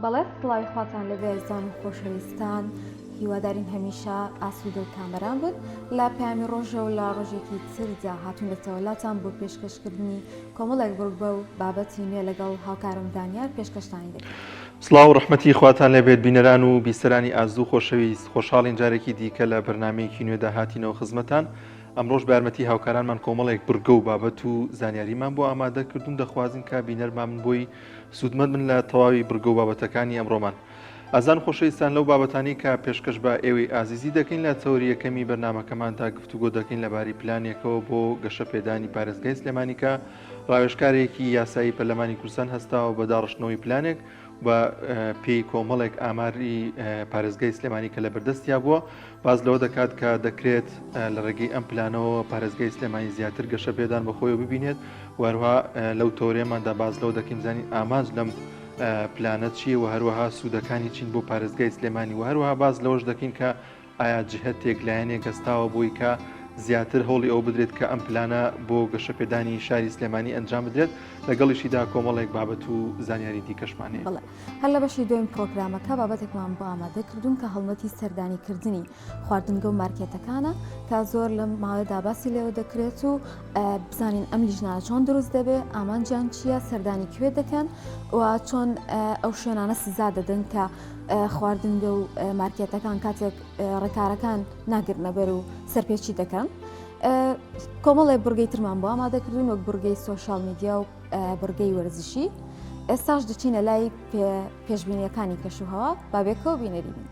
بەڵێ سڵاوی خواتان لێبێ ئازیزان و خۆشەویستان هیوادارین هەمیشە ئاسوودە و کامەران بن لە پەیامی ڕۆژە و لە ڕۆژێکی تردا هاتوونەتەوە لاتان بۆ پێشکەشکردنی کۆمەڵێک بڕگە و بابەتی نوێ لەگەڵ هاوکارم دانیار پێشکەشتانی دەکەین. سڵاو و ڕەحمەتی خواتان لێبێت بینەران و بیسەرانی ئازیز و خۆشەویست خۆشحاڵین جارێکی دیکە لە بەرنامەیەکی نوێدا هاتینەوە خزمەتان ئەمڕۆش بە یارمەتی هاوکارانمان کۆمەڵێک بڕگە و بابەت و زانیاریمان بۆ ئامادە کردوون دەخوازین کە بینەرمان بۆی سوودمەند بن لە تەواوی بڕگە و بابەتەکانی ئەمڕۆمان. ئازان خۆشەویستان لەو بابەتانەی کە پێشکەش بە ئێوەی ئازیزی دەکەین لە تەوەری یەکەمی بەرنامەکەماندا گفتوگۆ دەکەین لەبارەی پلانێکەوە بۆ گەشەپێدانی پارێزگای سلێمانی کە ڕاوێژکارێکی یاسایی پەرلەمانی کوردستان هەستاوە بە داڕشتنەوەی پلانێک بە پێی کۆمەڵێک ئاماری پارێزگای سلێمانی کە لە بەردەستیا بووە باس لەوە دەکات کە دەکرێت لە ڕێگەی ئەم پلانەوە پارێزگای سلێمانی زیاتر گەشە پێدان بەخۆی ببینێت وەروها لەو تۆرێماندا باس لەوە دەکەین بزانین ئامانج لەم پلانە چییە و هەروەها سوودەکانی چین بۆ پارێزگای سلێمانی و هەروەها باس لەوەش دەکەین کە ئایا جهتێک لایەنێک هەستاوە بۆی کە زیاتر هەوڵی ئەو بدرێت کە ئەم پلانە بۆ گەشەپێدانی شاری سلێمانی ئەنجام بدرێت لەگەڵیشیدا کۆمەڵێک بابەت و زانیاری دیکەشمان هەیە. بەڵێ هەر لە بەشی دوێم پرۆگرامەکە بابەتێکمان بۆ ئامادە کردوون کە هەڵمەتی سەردانیکردنی خواردنگە و مارکێتەکانە کە زۆر لەم ماوەدا باسی لێوە دەکرێت و بزانین ئەم لیژنانە چۆن دروست دەبێ ئامانجیان چییە سەردانی کوێ دەکەن و چۆن ئەو شوێنانە سزا دەدەن کە خواردنگە و مارکێتەکان کاتێک ڕێکارەکان ناگرنەبەر و سەرپێچی دەکەن. کۆمەڵێ بڕگەی ترمان بۆ ئامادەکردون وەک بڕگەی سۆشیال میدیا و بڕگەی وەرزشی ئێستاش دەچینە لای پێشبینیەکانی کەشوهەوا بابێکەوە بینەری بین.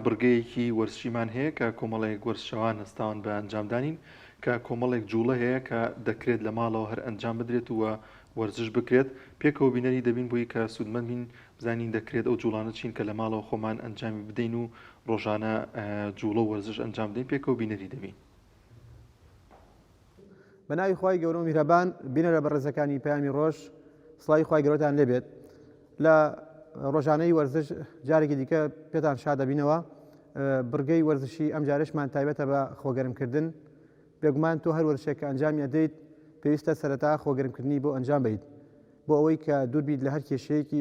بڕگەیەکی وەرزشیمان هەیە کە کۆمەڵێک وەرزشەوان هەستاون بە ئەنجامدانین کە کۆمەڵێک جوڵە هەیە کە دەکرێت لە ماڵەوە هەر ئەنجام بدرێت و وەرزش بکرێت پێکەوە بینەری دەبین بۆی کە سوودمەند بین بزانین دەکرێت ئەو جوڵانە چین کە لە ماڵەوە خۆمان ئەنجامی بدەین و ڕۆژانە جوڵە و وەرزش ئەنجام بدەین پێکەوە بینەری دەبین. بە ناوی خوای گەورە و میهرەبان بینەرە بەڕێزەکانی پەیامی ڕۆژ سڵاوی خوای گەورەتان لێبێت لە ڕۆژانەی وەرزش جارێکی دیکە پێتان شاد دەبینەوە بڕگەی وەرزشی ئەم جارشمان تایبەتە بە خۆگەرمکردن بێگومان تۆ هەر وەرزشێک کە ئەنجامی ئەدەیت پێویستە سەرەتا خۆگەرمکردنی بۆ ئەنجام بیت بۆ ئەوەی کە دوور بیت لە هەر کێشەیەکی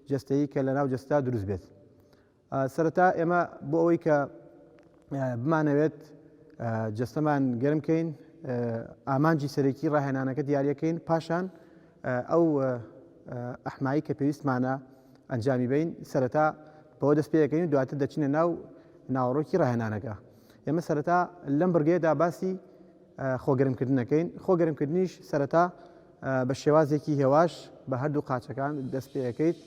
جەستەیی کە لە ناو جەستە دروست بێت سەرەتا ئێمە بۆ ئەوەی کە بمانەوێت جەستەمان گەرم کەین ئامانجی سەرەکی ڕاهێنانەکە دیارەکەین پاشان ئەو ئەحمایی کە پێویستمانە ئەنجامی بین سەرەتا بەوە دەست پێەکەین و دواتر دەچینە ناو ناوەڕۆکی ڕاهێنانەکە ئێمە سەرەتا لەم بڕگەیەدا باسی خۆگەرمکردنەکەین خۆگەرمکردنیش سەرەتا بە شێوازێکی هێواش بە هەردوو قاچەکان دەست پێەکەیت.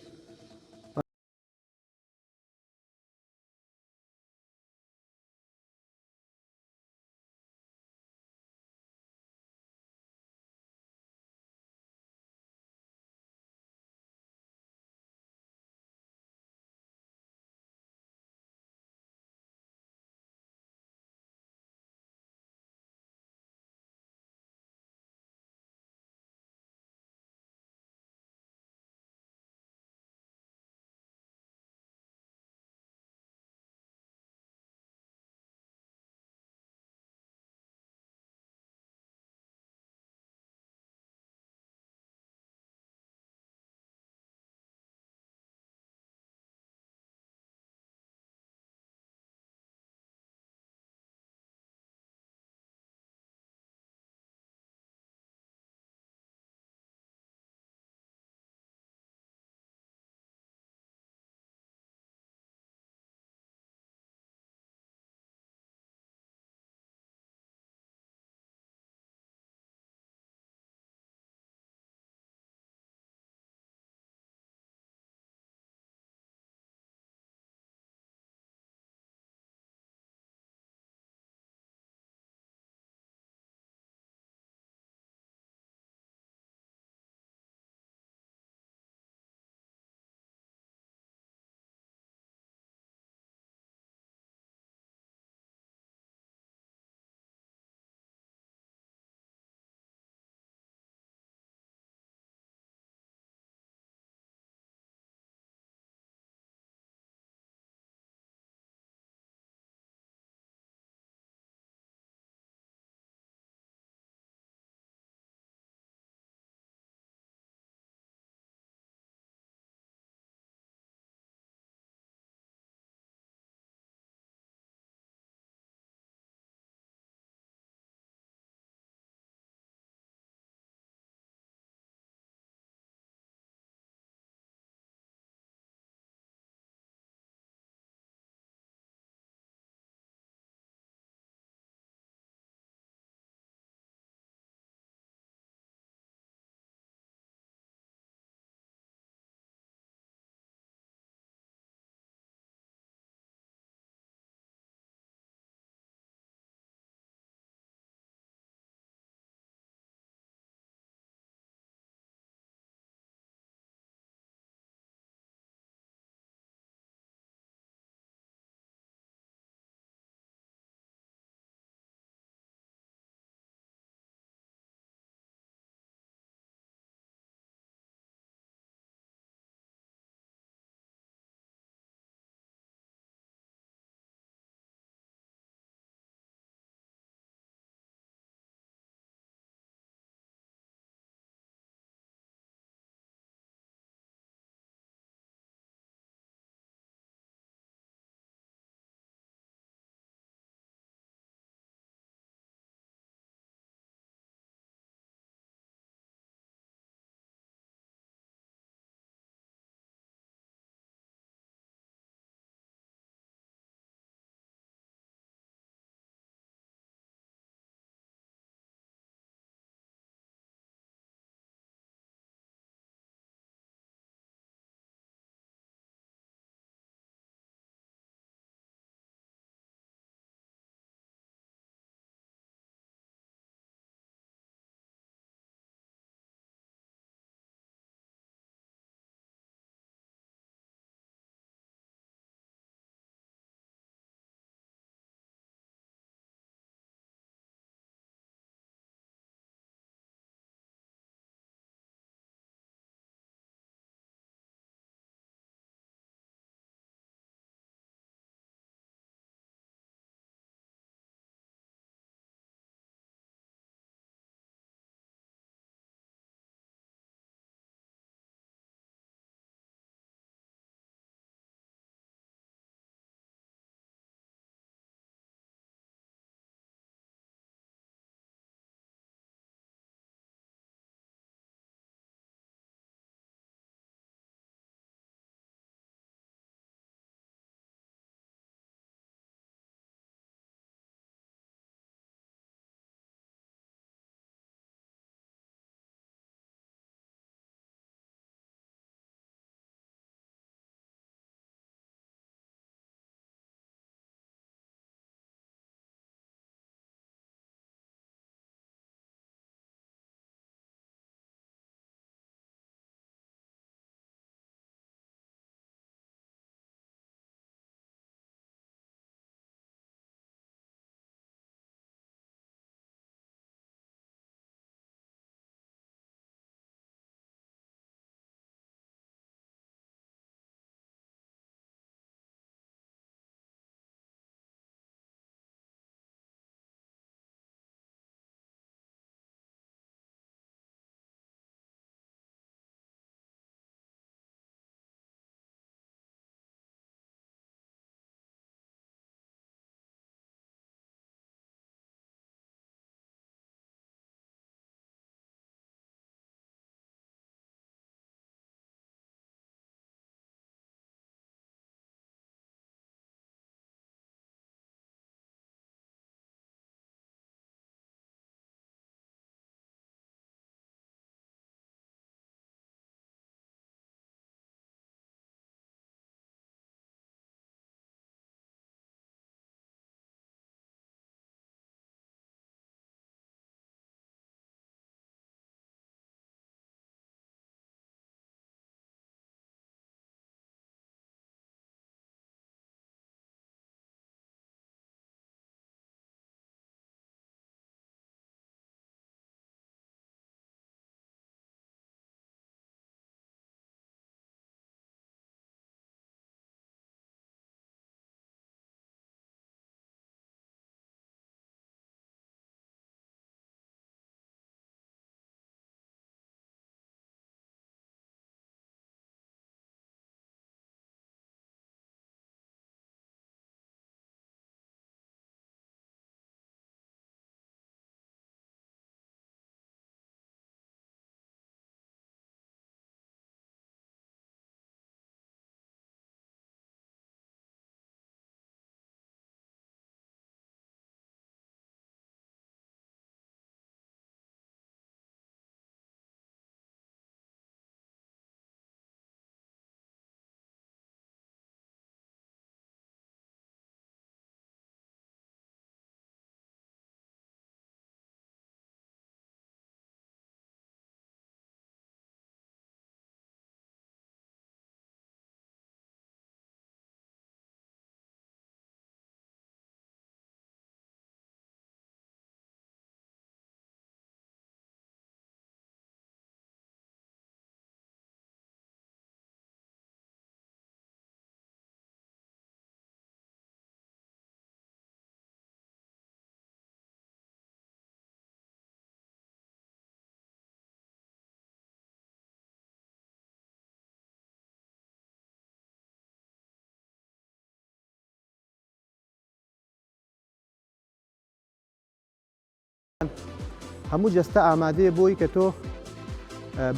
هەموو جەستە ئامادەیە بۆی کە تۆ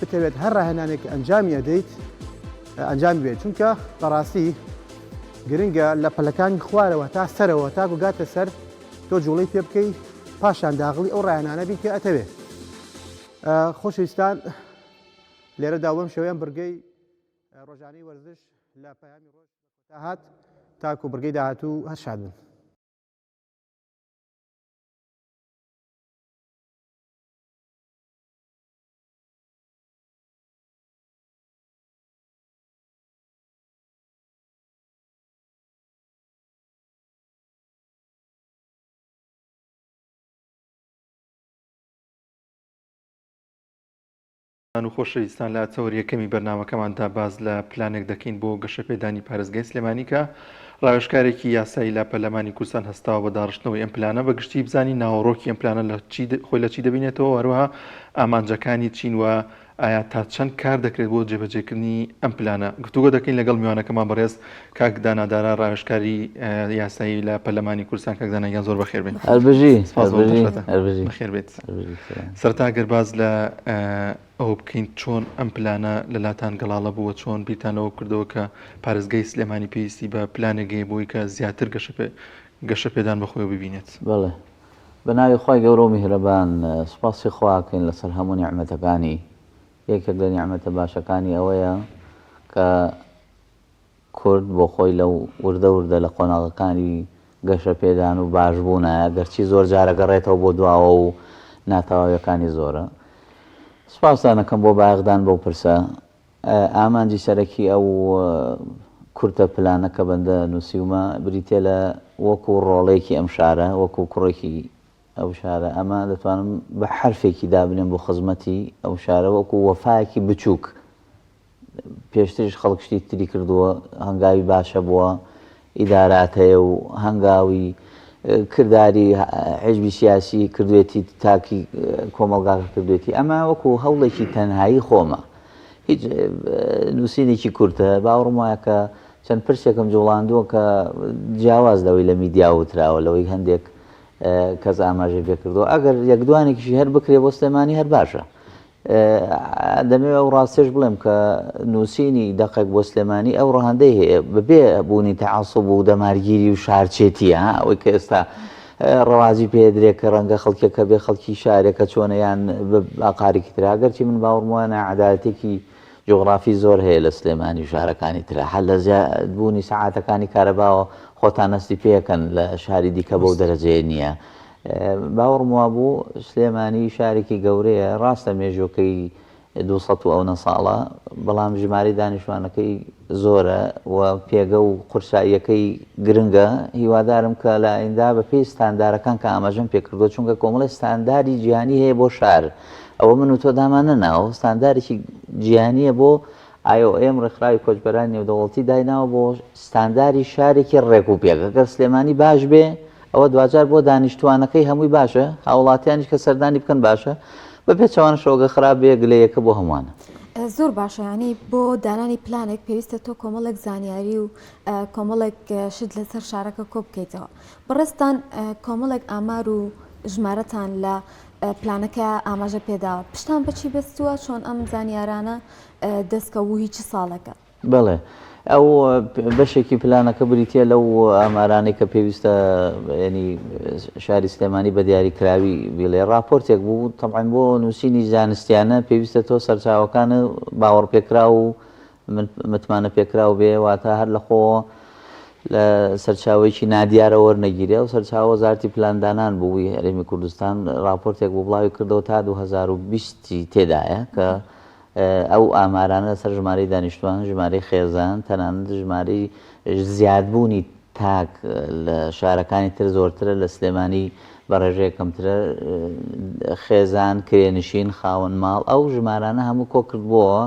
بتەوێت هەر ڕاهێنانێک ئەنجامی ئەدەیت ئەنجامی بێت چونکە بەڕاستی گرنگە لە پەلەکانی خوارەوە تا سەرەوە تاکو گاتە سەر تۆ جوڵەی پێ بکەی پاشان داغڵی ئەو ڕاهێنانە بی کە ئەتەوێ خۆشەویستان لێرەدا بەم شێوەیە بڕگەی ڕۆژانەی وەرزش لە پەیامی ڕۆژ کۆتا هات تاکو بڕگەی داهاتوو هەر شاد بن. و خۆشەویستان لە تەوەر یەکەمی بەرنامەکەماندا باس لە پلانێک دەکەین بۆ گەشەپێدانی پارێزگای سلێمانی کە ڕاوێژکارێکی یاسایی لە پەرلەمانی کوردستان هەستاوە بە داڕشتنەوەی ئەم پلانە بە گشتی بزانین ناوەڕۆکی ئەم پلانە لە چی خۆی لە چی دەبینێتەوە هەروەها ئامانجەکانی چین و ئایا تا چەند کار دەکرێت بۆ جێبەجێکردنی ئەم پلانە؟ گفتوگۆ دەکەین لەگەڵ میوانەکەمان بەڕێز کاک دانا دارا ڕاوێژکاری یاسایی لە پەرلەمانی کوردستان. کاک دانا گیان زۆر بەخێر بێن. هەر بژی، سپاس بۆ دەرفەتە. هەر بژی. بەخێر بێت. سەرەتا گەر باس لە ئەوە بکەین چۆن ئەم پلانە لە لاتان گەڵاڵە بووە، چۆن بیرتان لەوە کردەوە کە پارێزگای سلێمانی پێویستی بە پلانێک هەیە بۆی کە زیاتر گەشەپێدان بەخۆیەوە ببینێت؟ بەڵێ. بە ناوی خوای گەورە و میهرەبان سوپاسی خوا ئەکەین لەسەر هەموو نیعمەتەکانی، یەکێک لە نیعمەتە باشەکانی ئەوەیە کە کورد بۆ خۆی لە وردە وردە لە قۆناغەکانی گەشەپێدان و باشبوونایە گەرچی زۆر جار ئەگەڕێتەوە بۆ دواوە و ناتەواویەکانی زۆرە. سوپاستان ئەکەم بۆ بایەخدان بەو پرسە. ئامانجی سەرەکی ئەو کورتە پلانە کە بەندە نووسیومە بریتیە لە وەکو ڕۆڵەیەکی ئەم شارە، وەکو کوڕێکی ئەو شارە، ئەمە دەتوانم بە حەرفێکی دابنێم بۆ خزمەتی ئەو شارە وەکو وەفایەکی بچووک. پێشتریش خەڵک شتی تری کردووە، هەنگاوی باش هەبووە، ئیدارات هەیە و هەنگاوی کرداری حیزبی سیاسی کردوێتی تاکی کۆمەڵگاکە کردوێتی ئەمە وەکو هەوڵێکی تەنهایی خۆمە هیچ نووسینێکی کورتە باوەڕم وایە کە چەند پرسێکم جوڵاندووە کە جیاواز لەوەی لە میدیا وتراوە لەوەی هەندێک کەس ئاماژەی پێکردەوە ئەگەر یەک دوانێکیشی هەر بکرێ بۆ سلێمانی هەر باشە دەمەوێت ئەو ڕاستیەش بڵێم کە نووسینی دەقێک بۆ سلێمانی ئەو ڕەهەندەی هەیە بەبێ بوونی تەعەسوب و دەمارگیری و شارچێتیە ئەوەی کە ئێستا ڕەواجی پێدرێ کە ڕەنگە خەڵکێکە بێ خەڵکی شارێکە چۆنە یان ئاقارێکی ترا گەرچی من باوەڕم وایە ناعەدالەتێکی جوغرافی زۆر هەیە لە سلێمانی و شارەکانی ترا هەر لە زیادبوونی سەعاتەکانی کارەباوە خۆتان هەستی پێکەن لە شاری دیکە بەو دەرەجەیە نییە باوەڕم وابوو سلێمانی شارێکی گەورەیە، ڕاستە مێژووەکەی 200 و ئەونە ساڵە، بەڵام ژمارەی دانیشتوانەکەی زۆرە و پێگە و قورساییەکەی گرنگە، هیوادارم کە لە ئایندە بەپێی ستاندارەکان کە ئاماژەم پێکردووە، چونکە کۆمەڵێ ستانداری جیهانی هەیە بۆ شار، ئەوە من و تۆ دامان نەناوە، ستاندارێکی جیهانییە بۆ IOM ڕێکخراوی کۆچبەرانی نێودەوڵەتی دایناوە بۆ ستانداری شارێکی ڕێک و پێک، ئەگەر سلێمانی باش بێ ئەوە دواجار بۆ دانیشتووانەکەی هەمووی باشە، هاوڵاتیانیش کە سەردانی بکەن باشە، بە پێچەوانەشەوە گەر خراپ بێ گلەیەکە بۆ هەمووانە. زۆر باشە یانی بۆ دانانی پلانێک پێویستە تۆ کۆمەڵێک زانیاری و کۆمەڵێک شت لەسەر شارەکە کۆ بکەیتەوە. بەڕێزتان کۆمەڵێک ئامار و ژمارەتان لە پلانەکە ئاماژە پێداوە. پشتان بە چی بەستووە؟ چۆن ئەم زانیارانە دەستکەوت و هی چ ساڵێکە؟ بەڵێ ئەو بەشێکی پلانەکە بریتیە لەو ئامارانەی کە پێویستە ینی شاری سلێمانی بە دیاریکراوی بیڵێ راپۆرتێک بوو تەبعەن بۆ نووسینی زانستیانە پێویستە تۆ سەرچاوەکان باوەڕپێکراو و متمانە پێکراو بێ واتە هەر لە خۆوە لە سەرچاوەیەکی نادیارە وەرنەگیرێ ئەو سەرچاوە وەزارەتی پلاندانان بوو هەرێمی کوردستان راپۆرتێک بوو بڵاوی کردەوە تا 2020 تێدایە کە ئەو ئامارانە لەسەر ژمارەی دانیشتووان، ژمارەی خێزان، تەنانەت ژمارەی زیادبوونی تاک لە شارەکانی تر زۆرترە، لە سلێمانی بە ڕێژەیەک کەمترە، خێزان، کرێنشین، خاوەن ماڵ، ئەو ژمارانە هەموو کۆکردبووەوە.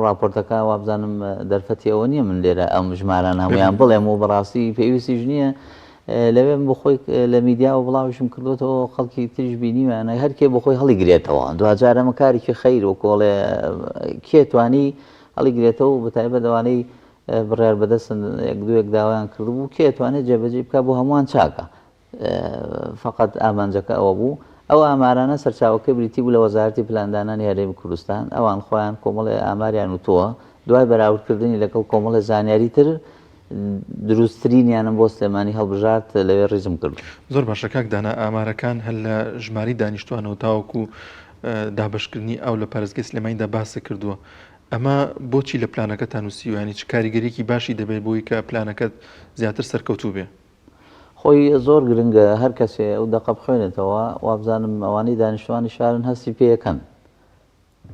ڕاپۆرتەکە وابزانم دەرفەتی ئەوە نییە من لێرە ئەم ژمارانە هەموویان بڵێم و بەڕاستی پێویستیش نییە. لەوێ من بۆخۆی لە میدیاوە بڵاویشم کردوەتەوە خەڵکی تریش بینیویانە هەرکێ بۆخۆی هەڵیگرێتەوە دواجار ئەمە کارێکی خەیر وەکۆڵێ کێ توانی هەڵیگرێتەوە و بەتایبەت ئەوانەی بڕیار بەدەستن یەک دوویەک داوایان کردبوو کێ توانێت جێبەجێ بکات بۆ هەمووان چاکە فقط ئامانجەکە ئەوە بوو. ئەو ئامارانە سەرچاوەکەی بریتی بوو لە وەزارەتی پلاندانانی هەرێمی کوردستان، ئەوان خۆیان کۆمەڵێ ئاماریان وتووە، دوای بەراوردکردنی لەگەڵ کۆمەڵێ زانیاری تر دروستترینیانم بۆ سلێمانی هەڵبژارد لەوێ ڕیزم کردوون. زۆر باشە کاک دانا، ئامارەکان هەر لە ژمارەی دانیشتوانەوە تاوەکو دابەشکردنی ئاو لە پارێزگای سلێمانیدا باست کردووە، ئەمە بۆچی لە پلانەکەتا نووسیوە یانی چ کاریگەریەکی باشی دەبێت بۆی کە پلانەکەت زیاتر سەرکەوتوو بێ؟ خۆی زۆر گرنگە هەر کەسێ ئەو دەقە بخوێنێتەوە وابزانم ئەوانەی دانیشتوانی شارن هەستی پێ ئەکەن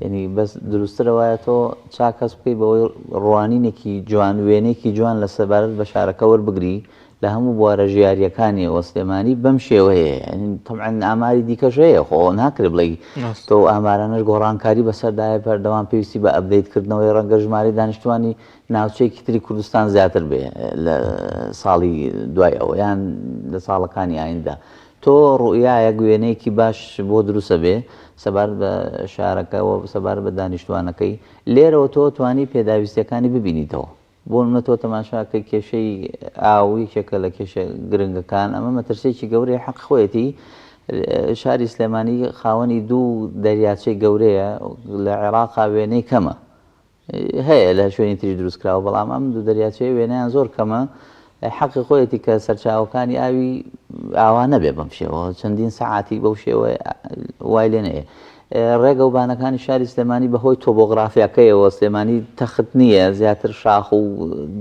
یعنی بەس دروستترە وایە تۆ چاک هەست بکەی بەوەی ڕوانینێکی جوان وێنێکی جوان لە سەبارەت بە شارەکە وەربگری لە هەموو بوارە ژیاریەکانیەوە سلێمانی بەم شێوەیە یعنی تەبعەن ئاماری دیکەش هەیە خۆ ناکرێ بڵێی تۆ ئامارانەش گۆڕانکاری بەسەردایە بەردەوام پێویستی بە update کردنەوەی ڕەنگە ژمارەی دانیشتوانی ناوچەیەکی تری کوردستان زیاتر بێ لە ساڵی دوای ئەوە یان لە ساڵەکانی ئایندە تۆ ڕوئیایەک وێنەیەکی باش بۆ دروستە بێ سەبارەت بە شارەکە و سەبارەت بە دانیشتوانەکەی لێرەوە تۆ توانی پێداویستیەکانی ببینیتەوە بۆ نمونە تۆ تەماشاکەی کێشەی ئاو یەکێکە لە کێشە گرنگەکان ئەمە مەترسیەکی گەورەیە حەق خۆیەتی شاری سلێمانی خاوەنی دوو دەریاچەی گەورەیە لە عێراقا وێنەی کەمە هەیە لە شوێنی تریش دروست کراوە بەڵام ئەم دوو دەریاچەیە وێنەیان زۆر کەمە حەقی خۆیەتی کە سەرچاوەکانی ئاوی ئاوا نەبێ بەم شێوە چەندین سەعاتی بەو شێوە وای لێ نەیە ڕێگە و بانەکانی شاری سلێمانی بەهۆی تۆبۆگرافیاکەیەوە سلێمانی تەخت نییە زیاتر شاخ و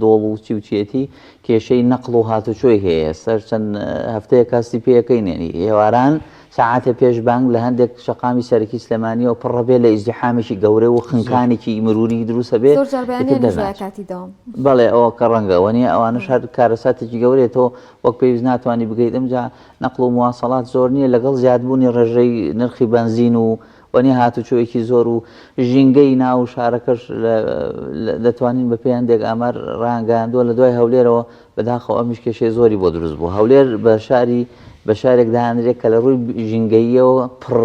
دۆڵ و چی و چیەتی کێشەی نەقڵ و هاتوچۆی هەیە سەر چەند هەفتەیە کاسی پێیەکەی نێنی ئێواران سەعاتێ پێش بانگ لە هەندێک شەقامی سەرەکی سلێمانیەوە پڕە بێ لە ئیزدیحامێکی گەورە و خنکانێکی مروری دروستە بێ زۆر جار ئیتر بەیانیانیش وایە دەرناچێ. کاتی دەوام. بەڵێ ئەوە کە ڕەنگە وەنیە ئەوانەش هەر کارەساتێکی گەورەیە تۆ وەک پێویست ناتوانی بگەیت ئمجا نەقڵ و مواصلات زۆر نییە لەگەڵ زیادبوونی ڕێژەی نرخی بەنزین و وەنیە هاتوچۆیەکی زۆر و ژینگەی ناو شارەکەش دەتوانین بە پێی هەندێک ئامار ڕایانگەیاندووە لە دوای هەولێرەوە بەداخەوە ئەمیش کێشەی زۆری بۆ دروست بوو هەولێر بە شاری بە شارێک دانرێت کە لە ڕووی ژینگەییەوە پڕ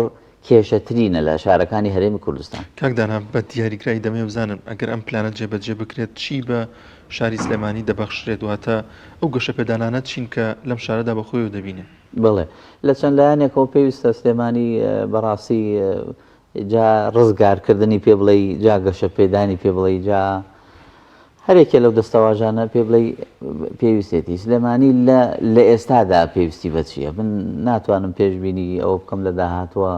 کێشەترینە لە شارەکانی هەرێمی کوردستان. کاک دانا بە دیاریکراوی دەمەوێت بزانم ئەگەر ئەم پلانە جێبەجێ بکرێت چی بە شاری سلێمانی دەبەخشرێت واتە ئەو گەشەپێدانانە چین کە لەم شارەدا بە خۆیەوە دەبینێ؟ بەڵێ لە چەند لایەنێکەوە پێویستە سلێمانی بەڕاستی جا ڕزگارکردنی پێ بڵێی جا گەشەپێدانی پێ بڵێی جا هەر یەکێ لەو دەستەواژانە پێ بڵێی پێویستێتی سلێمانی لە لە ئێستادا پێویستی بە چییە من ناتوانم پێشبینی ئەوە بکەم لە داهاتووە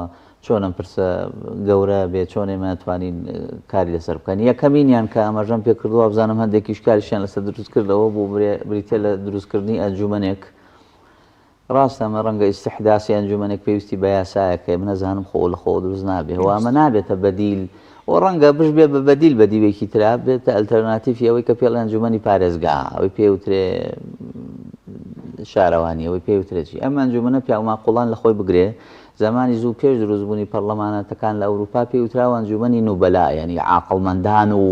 چۆن ئەم پرسە گەورە بێ چۆن ئێمە توانین کاری لەسەر بکەن یەکەمینیان کە ئاماژەم پێ کردووە بزانم هەندێکیش کاریشیان لەسەر دروست کردەوە بۆ بریتە لە دروستکردنی ئەنجومەنێک ڕاستە ئەمە ڕەنگە ئیستیحداسی ئەنجومەنێک پێویستی بە یاسایەک هەیە، من ئەزانم خۆ لە خۆوە دروست نابێ و ئەمە نابێتە بەدیل و ڕەنگە بشبێ بە بەدیل بە دیوێکی ترا بێتە ئەلتەرناتیفی ئەوەی کە پێڵێ ئەنجومەنی پارێزگا ئەوەی پێ وترێ شارەوانی ئەوەی پێ وترێ چی ئەم ئەنجومەنە پیاوماقوڵان لە خۆی بگرێ زمانی زوو پێش دروستبوونی پەرلەماناتەکان لە ئەوروپا پێ وتراوە ئەنجومەنی نوبەلا یعنی عاقڵمەندان و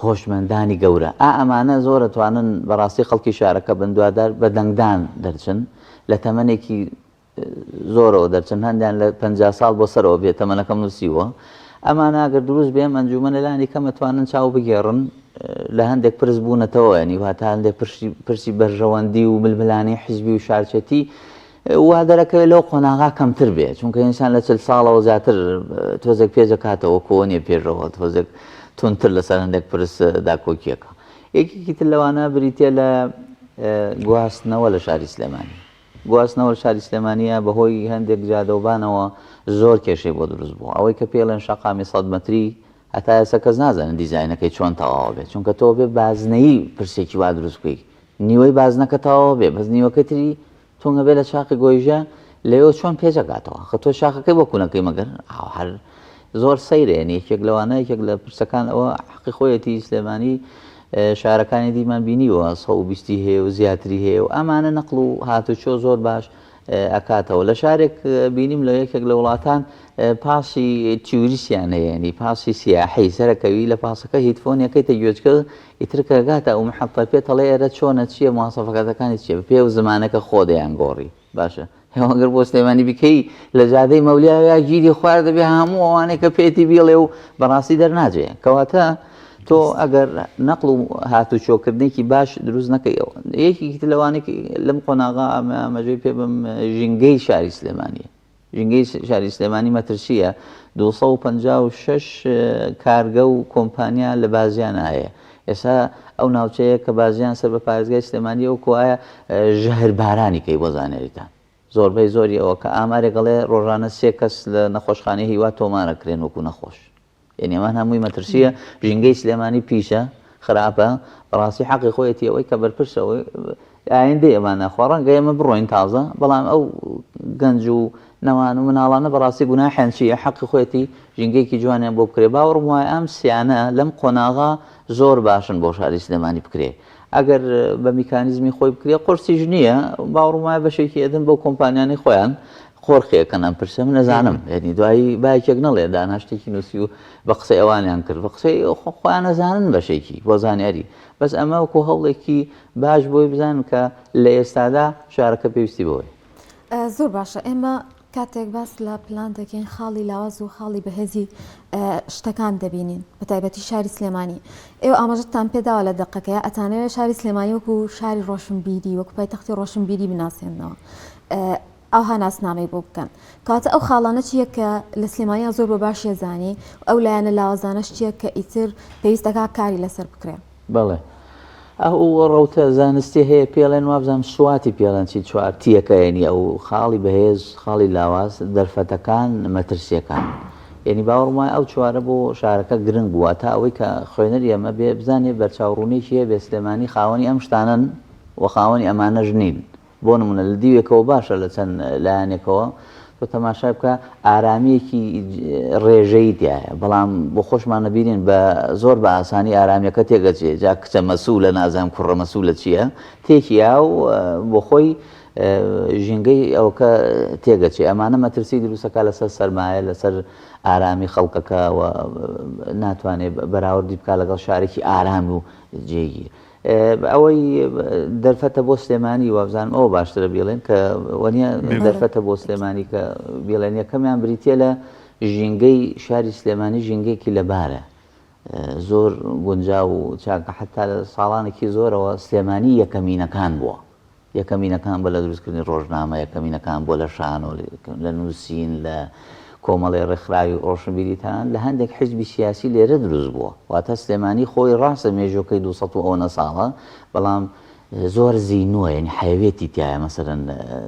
هۆشمەندانی گەورە. ئا ئەمانە زۆر ئەتوانن بەڕاستی خەڵکی شارەکە بن دوادار بە دەنگدان دەرچن لە تەمەنێکی زۆرەوە دەرچن هەندیان لە 50 ساڵ بۆ سەرەوە بێ تەمەنەکەم نووسیوە ئەمانە ئەگەر دروست بێ ئەم ئەنجومەنە لانی کەم ئەتوانن چاو بگێڕن لە هەندێک پرس بوونەتەوە ینی واتە هەندێک پرسی پرسی بەرژەوەندی و ململانێی حزبی و شارچێتی وا دەرەکەوێت لەو قۆناغا کەمتر بێ چونکە ئینسان لە چل ساڵەوە زیاتر تۆزێک پێجەکاتەوە کۆ نیە پێشەوە تۆزێک تونتر لەسەر هەندێک پرس داکۆکیەکە یەکێکی تر لەوانە بریتە لە گواستنەوە لە شاری سلێمانی گواستنەوە لە شاری سلێمانیە بەهۆی هەندێک جادەوبانەوە زۆر کێشەی بۆ دروست بوو ئەوەی کە پێڵێن شەقامی سەد مەتری هەتا ئێستا کەس نازانێت دیزاینەکەی چۆن تەواوە بێت چونکە تۆ بێ بازنەیی پرسێکی وا دروست بکەیت نیوەی بازنەکە تەواوە بێ بەس نیوەکەی تری تونگە بێ لە چاقی گۆیژە لەوێ چۆن پێچەکاتەوە خە تۆ شاخەکەی بۆ کونەکەی مەگەر ئاو هەر زۆر سەیرە یعنی یەکێک لەوانە یەکێک لە پرسەکان ئەوە حەقی خۆیەتی سلێمانی شارەکانی دیمان بینیوە 120 هەیە و زیاتری هەیە و ئەمانە نەقل و هاتوچۆ زۆر باش ئەکاتەوە لە شارێک بینیم لە یەکێک لە وڵاتان پاسی تیوریسیان هەیە ینی پاسی سیاحی سەرەکەوی لە پاسەکە هیتفۆنیەکەی تە گوێچکە ئیتر کە گاتە ئەو محەتە پێت ئەڵێ ئێرە چۆنە چییە مواسەفەکاتەکانی چییە بەپێی ئەو زمانە کە خۆ دەیان گۆڕی باشە هێوەگەر بۆ سلێمانی بکەی لە جادەی مەولیا گیری خوار دەبێ هەموو ئەوانەی کە پێتی بیڵێ و بەڕاستی دەرناجێ کەواتە تۆ ئەگەر نەقل و هاتوچۆکردنێکی باش دروست نەکەی ئەوە یەکێکی تر لەوانەیە لەم قۆناغا ئاماژەی پێ بم ژینگەی شاری سلێمانیە. ژینگەی شاری سلێمانی مەترسییە، 256 کارگە و کۆمپانیا لە بازیان هەیە. ئێستا ئەو ناوچەیە کە بازیان سەر بە پارێزگای سلێمانییە وەکو وایە ژەهر بارانی کەی بۆ زانیاریتان. زۆربەی زۆری ئەوە کە ئامارێک ئەڵێ ڕۆژانە سێ کەس لە نەخۆشخانەی هیوا تۆمار ئەکرێن وەکو نەخۆش. یەنی ئەمان هەمووی مەترسیە ژینگەی سلێمانی پیسە خراپە بەڕاستی حەقی خۆیەتی ئەوەی کە بەرپرسە ئەوەی ئایندەی ئەمانە خوا ڕەنگە ئێمە بڕۆین تازە بەڵام ئەو گەنج و نەوان و مناڵانە بەڕاستی گوناحیان چییە حەقی خۆیەتی ژینگەیەکی جوانیان بۆ بکرێ باوەڕم وایە ئەم سیانە لەم قۆناغا زۆر باشن بۆ شاری سلێمانی بکرێ ئەگەر بە میکانیزمی خۆی بکرێ قورسیش نییە باوەڕم وایە بەشێکی ئەدەن بەو کۆمپانیانەی خۆیان قۆرخی ئەکەن ئەم پرسە من ئەزانم یعنی دوایی باکێک نەڵێ دانا شتێکی نووسی و بە قسەی ئەوانیان کرد بە قسەی خۆیان ئەزانن بەشێکی بۆ زانیاری بەس ئەمە وەکو هەوڵێکی باش بۆی بزانن کە لە ئێستادا شارەکە پێویستی بەوەیە. زۆر باشە ئێمە کاتێک باس لە پلان دەکەین خاڵی لاواز و خاڵی بەهێزی شتەکان دەبینین بە تایبەتی شاری سلێمانی ئێوە ئاماژەتان پێداوە لە دەقەکەی ئەتانەوێت شاری سلێمانی وەکو شاری ڕۆشنبیری وەکو پایتەختی ڕۆشنبیری بناسێنەوە ئەوها ناسنامەی بۆ بکەن کەواتە ئەو خاڵانە چییە کە لە سلێمانیا زۆر بە باشیە زانی ئەو لایەنە لاوازانەش چییە کە ئیتر پێویست دەکا کاری لەسەر بکرێ؟ بەڵێ ئەو ڕەوتە زانستی هەیە پێڵێن وابزانم سواتی پێڵێن چی چوار تیەکە یعنی ئەو خاڵی بەهێز خاڵی لاواز دەرفەتەکان مەترسیەکان یعنی باوەڕم وایە ئەو چوارە بۆ شارەکە گرنگ بووە تا ئەوەی کە خوێنەری ئەمە بێ بزانێ بەرچاوڕوونیەکی هەیە بێ سلێمانی خاوەنی ئەم شتانەن و خاوەنی ئەمانەش نین بۆ نمونە لە دیوێکەوە باشە لە چەند لایەنێکەوە تۆ تەماشای بکە ئارامیەکی ڕێژەیی تایە بەڵام بۆ خۆشمان نەبینین بە زۆر بە ئاسانی ئارامیەکە تێگەچێ جا کچە مەسوولە نازانم کوڕە مەسوولە چییە تێکی یا و بۆ خۆی ژینگەی ئەوکە تێگەچێ ئەمانە مەترسی دروستەکە لەسەر سەرمایە لەسەر ئارامی خەڵکەکە و ناتوانێت بەراوردی بکە لەگەڵ شارێکی ئارام و جێگیر ئەوەی دەرفەتە بۆ سلێمانی وابزانم ئەوە باشترە بیڵێن کە وەنیە دەرفەتە بۆ سلێمانی کە بیڵێن یەکەمیان بریتە لە ژینگەی شاری سلێمانی ژینگەیەکی لەبارە زۆر گونجا و چاکە حتا لە ساڵانێکی زۆرەوە سلێمانی یەکەمینەکان بووە یەکەمینەکان بە لە دروستکردنی ڕۆژنامە، یەکەمینەکان بووە لە شانۆ، لە نووسین، لە کۆمەڵی ڕێکخراوی ڕۆشنبیری تەنانەت لە هەندێک حیزبی سیاسی لێرە دروست بووە. واتە سلێمانی خۆی ڕاستە مێژووەکەی 200 و ئەوەنە ساڵە، بەڵام زۆر زینووە، یانی حەیەویەتی تیایە مەسەلەن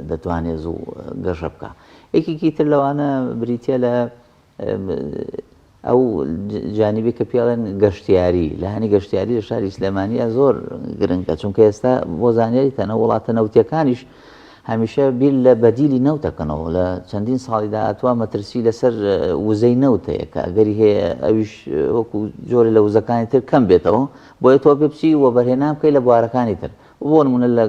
دەتوانێ زوو گەشە بکا. یەکێکی تر لەوانە بریتییە لە ئەو جانیبی کە پێڵێن گەشتیاری لایەنی گەشتیاری لە شاری سلێمانیە زۆر گرنگە چونکە ئێستا بۆ زانیاری تەنە وڵاتە نەوتیەکانیش هەمیشە بیر لە بەدیلی نەوتەکەنەوە لە چەندین ساڵی داهاتوە مەترسی لەسەر وزەی نەوت هەیە کە ئەگەری هەیە ئەویش وەکو جۆرە لە وزەکانی تر کەم بێتەوە بۆیە تۆ پێ بچی وەبەرهێنان بکەی لە بوارەکانی تر بۆ نمونە لە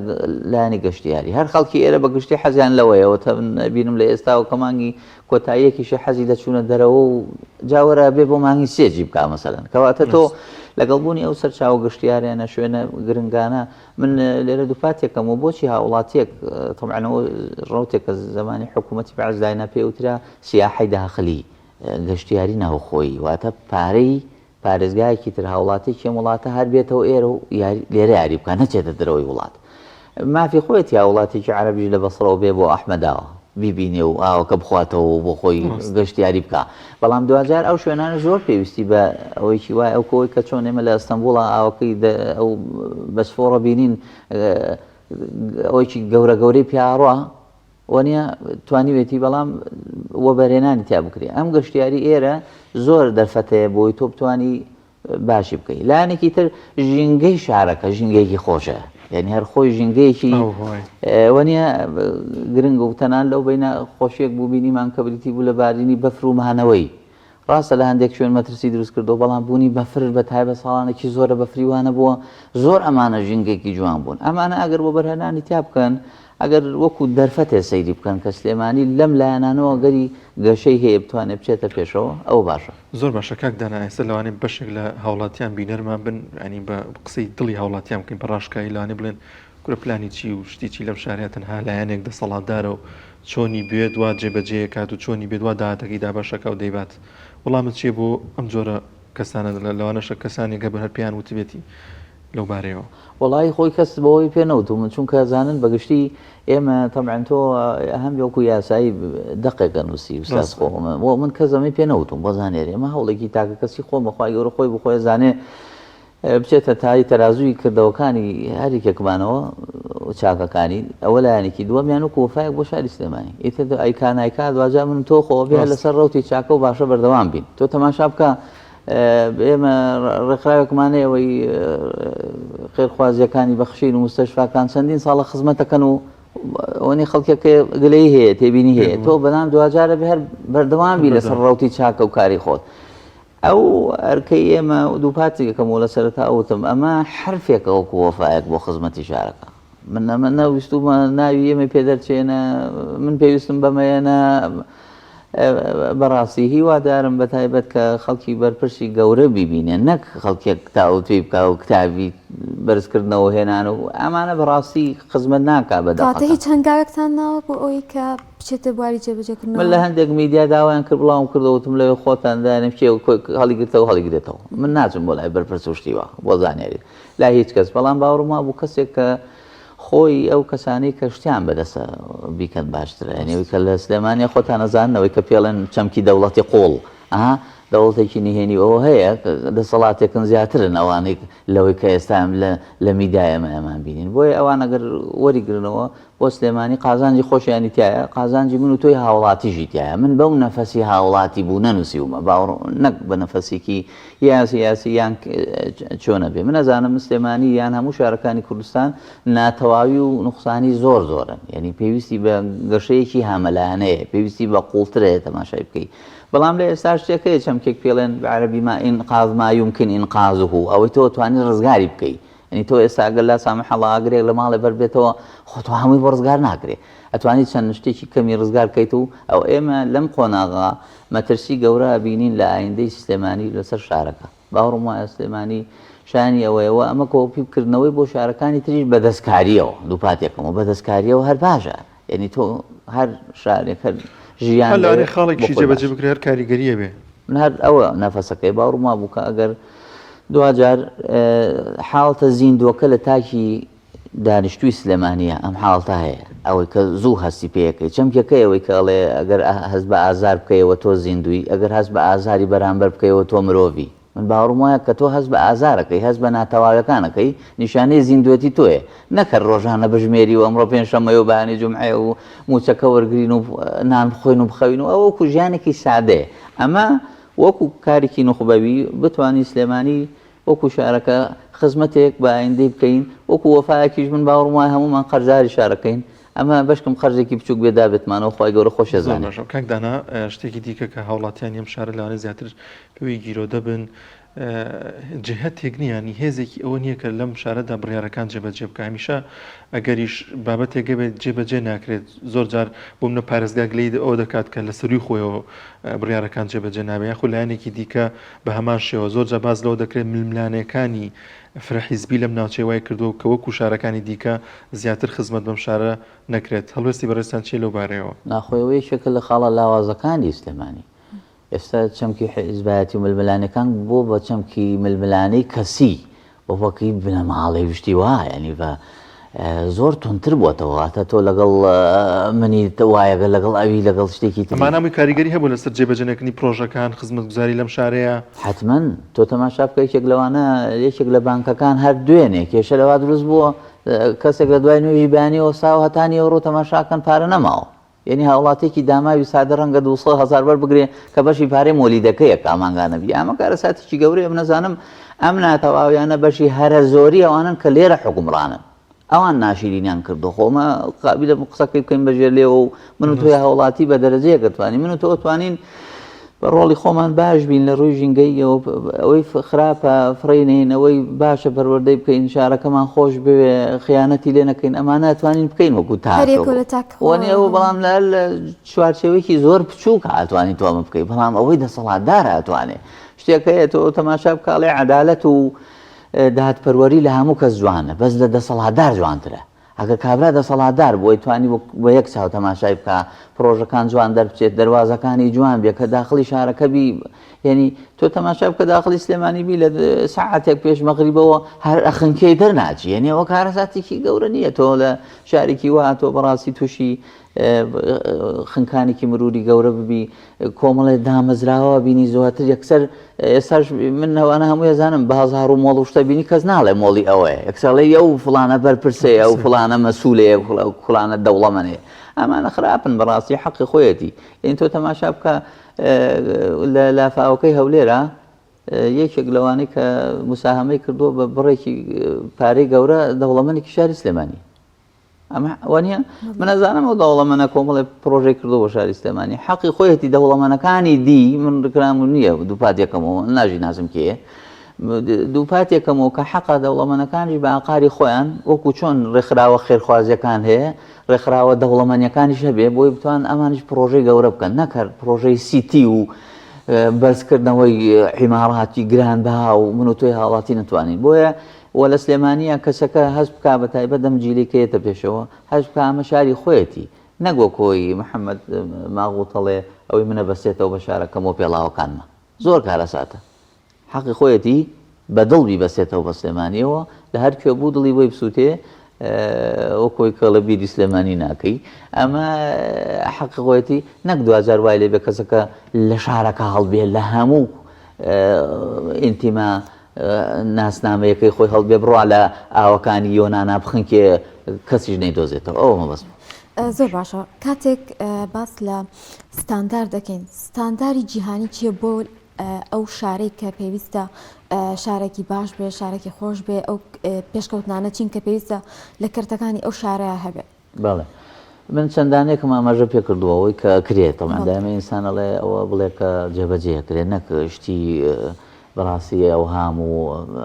لایەنی گەشتیاری هەر خەڵکی ئێرە بە گشتی حەزیان لەوەیە وتە من بینم لە ئێستاوە کە مانگی کۆتاییەکیشی حەزی لە چوونە دەرەوە و جاوەرە بێ بۆ مانگی سێجی بکا مەسەلەن کەواتە تۆ لەگەڵ بوونی ئەو سەرچاوە گەشتیارانە شوێنە گرنگانە من لێرە دووپاتێکەم و بۆچی هاوڵاتیەک طبعاەوە ڕوتێک کە زمانی حکوومەتی بەعس داینا پێوترا سیاحی داخلی گەشتیاری ناوخۆیی واتە پارەی پارێزگایەکی تر هاوڵاتیەکی ئەم وڵاتە هەر بێتەوە ئێرە و یاری لێرە یاری بکا نەچێتە دەرەوەی وڵات مافی خۆیەتی هاوڵاتیەکی عەرەبیش لە بەسڕەوە بێ بۆ ئەحمەداوە بیبینێ و ئاوەکە بخواتەوە و بۆ خۆی گەشتیاری بکا بەڵام دواجار ئەو شوێنانە زۆر پێویستی بە ئەوەیکی وای ئەو کۆی کە چۆن ئێمە لە ئەستەنبوڵا ئاوەکەی ئەو بەسفۆڕە بینین ئەوەیکی گەورە گەورەی پیاڕە وەنیە توانیوێتی بەڵام وەبەرهێنانی تیا بکرێ ئەم گەشتیاری ئێرە زۆر دەرفەتەیە بۆی تۆ بتانی باشی بکەی لایەنێکی تر ژینگەی شارەکە ژینگەیەکی خۆشە یعنی هەر خۆی ژینگەیەکی وەنیە گرنگ و تەنان لەو بینە خۆشیێک بوو بینیمان کە بریتی بوو لە بارینی بەفر و مانەوەی ڕاستە لە هەندێک شوێن مەترسی دروست کردووە، بەڵام بوونی بەفر بە تایبەت ساڵانێکی زۆرە بەفری وا نەبووە، زۆر ئەمانە ژینگەیەکی جوان بوون. ئەمانە ئەگەر وەبەرهێنانی تیا بکەن، ئەگەر وەکو دەرفەتێ سەیری بکەن کە سلێمانی لەم لایەنانەوە گەری گەشەی هەیە بتوانێت بچێتە پێشەوە، ئەوە باشە. زۆر باشە کاک دانا ئێستا لەوانەیە بەشێک لە هاوڵاتیان بینەرمان بن یانی بە قسەی دڵی هاوڵاتیان بکەین بە ڕاشکاوی لەوانەیە بڵێن کورە پلانی چی و شتی چی لەم شارەیە تەنها لایەنێک دەسەڵاتدارە و چۆنی بوێت وا جێبەجێ کات و چۆنی بێت وا داهاتەکەی دابەشەکا و دەیبات وەڵامت چیە بۆ ئەم جۆرە کەسانە لەوانەشە کەسانێک هەبن هەر پێیان وتبێتی. لەو بارەیەوە؟ وەڵایی خۆی کەس بەوەی پێ نەوتوم چونکە زانن بەگشتی ئێمە تەبعەن تۆ هەم وەکو یاسایی دەقێک ئەنووسی ئوستاز خۆ بۆ من کەس ئەمەی پێ نەوتوم بۆ زانێری ئەمە هەوڵێکی تاکە کەسی خۆمە خوای گەورە خۆی بخۆی زانێ بچێتە تای تەرازووی کردەوەکانی هەریکێکمانەوە چاکەکانی ئەوە لایەنێکی دووەمیان وەکو وەفایەک بۆ شاری سلێمانی ئیتر ئەیکا نایکا دواجار من تۆ خۆ بێ لەسەر ڕوتی چاکە و باشە بەردەوام بین تۆ تەماشا بکە ئێمە ڕێکخراوێکمان هەیە ئەوەی خێرخوازیەکانی بەخشین و مستەشفاکان چەندین ساڵە خزمەتەکەن و ئەوەنی خەڵکێک گلەی هەیە تێبینی هەیە تۆ بەنام دواجارە بێ هەر بەردەوام بی لەسەر ڕوتی چاکە و کاری خۆت ئەو ئەرکەی ئێمە دووپاتی یەکەم و لە سەرەتا وتم ئەمە حرفێکە وەکو وەفایەک بۆ خزمەتی شارەکە من ئەمە نەویستومە ناوی ئێمەی پێ دەرچێ نە من پێویستم بەمەیە نە بەڕاستی هیوادارم بە تایبەت کە خەڵکی بەرپرسی گەورە بیبینێ نەک خەڵکێک تاوتوێی بکا و کتابی بەرزکردنەوە هێنان و ئەمانە بەڕاستی خزمەت ناکا بە کەواتە دەقەکە. هیچ هەنگاوێکتان ناوە بۆ ئەوەی کە بچێتە بواری جێبەجێکردنەوە؟ من لە هەندێک میدیا داوایان کرد بڵاوم کردەوە وتم لەوێ خۆتان دانێن کێ هەڵیگرتەوە هەڵیگرێتەوە من ناچم بۆ لای بەرپرس و شتی وا بۆ زانیاری لای هیچ کەس بەڵام باوەڕم وابوو کەسێک کە خۆی ئەو کەسانەی کە شتیان بەدەستە بیکەن باشترە یعنی ئەوی کە لە سلێمانیە خۆتان ئەزانن ئەوەی کە پێڵێن چەمکی دەوڵەتی قوڵ ئەها دەوڵەتێکی نهێنی ئەوە هەیە دەسەڵاتێکن زیاترن ئەوانەی لەوەی کە ئێستا لە لە میدیای ئەمە ئەمان بینین بۆیە ئەوان ئەگەر وەریگرنەوە بۆ سلێمانی قازانجی خۆشیانی تایە قازانجی من و تۆی هاوڵاتیژی تایە من بەو نەفەسی هاوڵاتی بوو نەنووسیومە باوەڕ نەک بە نەفەسێکی یا سیاسی یان چۆنە بێ من ئەزانم سلێمانی یان هەموو شارەکانی کوردستان ناتەواوی و نوقسانی زۆر زۆرن یعنی پێویستی بە گەشەیەکی هەمەلایەنەیە پێویستی بە قوڵترەیە تەماشای بکەی بەڵام لە ئێستا شتێک هەیە چەمکێک پێڵێن بە عەرەبی ما انقاذ ما يمكن انقاذه ئەوەی تۆ توانی ڕزگاری بکەی یعنی تۆ ئێستا ئەگەر لا سامح الله ئاگرێک لە ماڵێ بەر بێتەوە خۆ تۆ هەمووی بۆ ڕزگار ناکرێ ئەتوانی چەند شتێکی کەمی ڕزگار کەیت و ئەو ئێمە لەم قۆناغا مەترسی گەورە ئەبینین لە ئایندەی سلێمانی لەسەر شارەکە. باوەڕم وایە سلێمانی شایەنی ئەوەیە و ئەمە کۆپی کردنەوەی بۆ شارەکانی تریش بە دەستکارییەوە، دووپاتێکەمەوە بە دەستکارییەوە هەر باشە. یەنی تۆ هەر شارێک هەر ژیان هەر لەوانەیە دەوێ بۆ خاڵێکیشی خۆی جێبەجێ باشە. بکرێ هەر کاریگەرییە بێ. من هەر ئەوە نەفەسەکەی باوەڕم وابوو کە ئەگەر دواجار حاڵتە زیندووەکە لە تاکی دانیشتووی سلێمانییە ئەم حاڵەتە هەیە ئەوەی کە زوو هەستی پێیەکەی چەمکێکەی ئەوەی کە ئەڵێ ئەگەر هەست بە ئازار بکەیەوە تۆ زیندووی ئەگەر هەست بە ئازاری بەرامبەر بکەیەوە تۆ مرۆڤی من باوەڕم وایە کە تۆ هەست بە ئازارەکەی هەست بە ناتەواویەکانەکەی نیشانەی زیندوێتی تۆیە نەک هەر ڕۆژانە بژمێری و ئەمڕۆ پێنجشەممەیە و بەیانی جومعەیە و مووچەکە وەرگرین و نان بخۆین و بخەوین و ئەوە وەکو ژیانێکی سادەیە ئەمە وەکو کارێکی نوخبەوی بتوانین سلێمانی وەکو شارەکە خزمەتێک بە ئایندەی بکەین، وەکو وەفایەکیش من باوەڕم وایە هەموومان قەرزاری شارەکەین، ئەمە بەشکم قەرزێکی بچوک بێ دابێتمانەوە خوای گەورە خۆشی زۆر ئەزانێ. باشە کاک دانا شتێکی دیکە کە هاوڵاتیانی ئەم شارە لەوانەیە زیاتر پێوەی گیرۆدە بن جهتێک نییە ینی هێزێکی ئەوە نییە کە لەم شارەدا بڕیارەکان جێبەجێ بکە هەمیشە ئەگەریش بابەتێک هەبێت جێبەجێ ناکرێت زۆر جار بۆ منە پارێزگا گلەیی ئەوە دەکات کە لە سەرووی خۆیەوە بڕیارەکان جێبەجێ نابێت یاخود لایەنێکی دیکە بە هەمان شێوە زۆر جار باس لەوە دەکرێت ململانێکانی فرە حیزبی لەم ناوچەیە وای کردووە کە وەکو شارەکانی دیکە زیاتر خزمەت بەم شارە نەکرێت، هەڵوێستی بەڕێزتان چییە لەو بارەیەوە؟ ناخۆی ئەوە یەکێکە لە خاڵە لاوازەکانی سلێمانی. ئێستا چەمکی حیزبایەتی و ململانێکان بووە بە چەمکی ململانێی کەسی، بۆ وەکی بنەماڵەی و شتی وا یانی بە زۆر توندتر بووەتەوە واتە تۆ لەگەڵ منی وایەگە لەگەڵ ئەوی لەگەڵ شتێکی تری. ئەمانە هەمووی کاریگەری هەبوو لەسەر جێبەجێنەکردنی پرۆژەکان، خزمەتگوزاری لەم شارەیە؟ حەتمەن، تۆ تەماشا بکە یەکێک لەوانە یەکێک لە بانکەکان هەر دوێنێ کێشە لەوا دروست بووە کەسێک لە دوای نوێژی بەیانی وەستاوە هەتا نیوەڕۆ تەماشاکەن پارە نەماوە. یەنی هاوڵاتیەکی داماوی سادە ڕەنگە 200 هەزار وەربگرێ کە بەشی پارەی مۆلیدەکەیە کە مانگانە بی ئەمە کارەساتێکی گەورەیە من ئەزانم ئەم ناتەواویانە بەشی هەرە زۆری ئەوانن کە لێرە حوکمڕانن ئەوان ناشیرینیان کردو خۆ ئەمە قابیلە قسەکەی بکەین بە ژێر لێوە و من و تۆی هاوڵاتی بە دەرەجەیەک ئەتوانین من و تۆ ئەتوانین بە ڕۆڵی خۆمان باش بین لە ڕووی ژینگەییەوە ئەوەی خراپە فڕێی نەین ئەوەی باشە پەروەردەی بکەین شارەکەمان خۆش بوێ خیانەتی لێ نەکەین ئەمانە ئەتوانین بکەین وەکو تاکە هەریەکە لە تاک وەنی ئەوە بەڵام لە لە چوارچێوەیەکی زۆر بچووک ئەتوانی تۆ ئەمە بکەی بەڵام ئەوەی دەسەڵاتدارە ئەتوانێ شتێک هەیە تۆ تەماشا بکە ئەڵێ عەدالەت و دادپەروەری لە هەموو کەس جوانە بەس لە دەسەڵاتدار جوانترە. ئەگەر کابرا دەسەڵاتدار بوو ئەیتوانی بە یەک چاو تەماشای بکا پڕۆژەکان جوان دەربچێت دەروازەکانی جوان بێ کە داخڵی شارەکە بی یعنی تۆ تەماشا بکە داخڵی سلێمانی بی لە ساعتێک پێش مەغریبەوە هەر ئەخنکەی دەرناچی یعنی ئەوە کارەساتێکی گەورە نییە تۆ لە شارێکی وا تۆ بەڕاستی تووشی خنکانێکی مروری گەورە ببی کۆمەڵێ دامەزراوە بینی زۆرتر یەکسەر ئێستاش من ئەوانە هەموو ێزانم بازار و مۆڵ و شتە بینی کەس ناڵێ مۆڵی ئەوەیە یەکسەڵێ ئەو فڵانە بەرپرسەیە ئەو فڵانە مەسوولەیە فڵانە دەوڵەمەنەیە ئەمانە خراپن بەڕاستی حەقی خۆیەتی یعنی تۆ تەماشا بکە لە لافاوەکەی هەولێرە یەکێک لەوانەی کە مساهمەی کردووە بە بڕێکی پارەی گەورە دەوڵەمەنێکی شاری سلێمانی ئەمە وانە من ئەزانم ئەو دەوڵەمەنە کۆمەڵێ پرۆژەی کردو بۆ شاری سلێمانی حەقی خۆیەتی دەوڵەمەنەکانی دی من ڕکرام نییە دووپات یەکەمەوە ناژی نازم کێ دووپات یەکەمەوە کە حەقا دەوڵەمەنەکانیش بە ئاقاری خۆیان وەکو چۆن ڕێکخراوە خێرخوازیەکان هەیە ڕێکخراوە دەوڵەمەنیەکانیش هەبێ بۆی بتوان ئەمانیش پرۆژەی گەورە بکەن نەکەر پرۆژەی سیتی و بەرزکردنەوەی عیماڕاتی گرانبەها و من و تۆی هاوڵاتی نەتوانین بۆیە وە لە سلێمانیە کەسەکە هەست بکا بە تایبەت ئەم جیلەی کە یەتە پێشەوە هەست بکا ئەمە شاری خۆیەتی نەک وەک هۆی محمد ماغوت ئەڵێ ئەوەی منە بەستێتەوە بە شارەکەم و پێڵاوەکانمە زۆر کارەساتە حەقی خۆیەتی بە دڵ بیبەستێتەوە بە سلێمانیەوە لە هەر کوێ بوو دڵی بۆی بسووتێ وەک هۆی کەڵە بیری سلێمانی ناکەی ئەمە حەقی خۆیەتی نەک دواجار وای لێ بێ کەسەکە لە شارەکە هەڵبێ لە هەموو ئینتیما ناسنامەیەکەی خۆی هەڵبێ بڕوا لە ئاوەکانی یۆنانا بخنکێ کەسیش نەیدۆزێتەوە ئەوە مەبەستمە. زۆر باشە کاتێک باس لە ستاندار دەکەین ستانداری جیهانی چییە بۆ ئەو شارەی کە پێویستە شارێکی باش بێ شارێکی خۆش بێ ئەو پێشکەوتنانە چین کە پێویستە لە کەرتەکانی ئەو شارەیە هەبێ؟ بەڵێ من چەندانێکم ئاماژە پێ کردووە ئەوەی کە ئەکرێت تەبعەن دایمە ئینسان ئەڵێ ئەوە بڵێ کە جێبەجێ ئەکرێت نەک شتی بەڕاستی ئەوهام و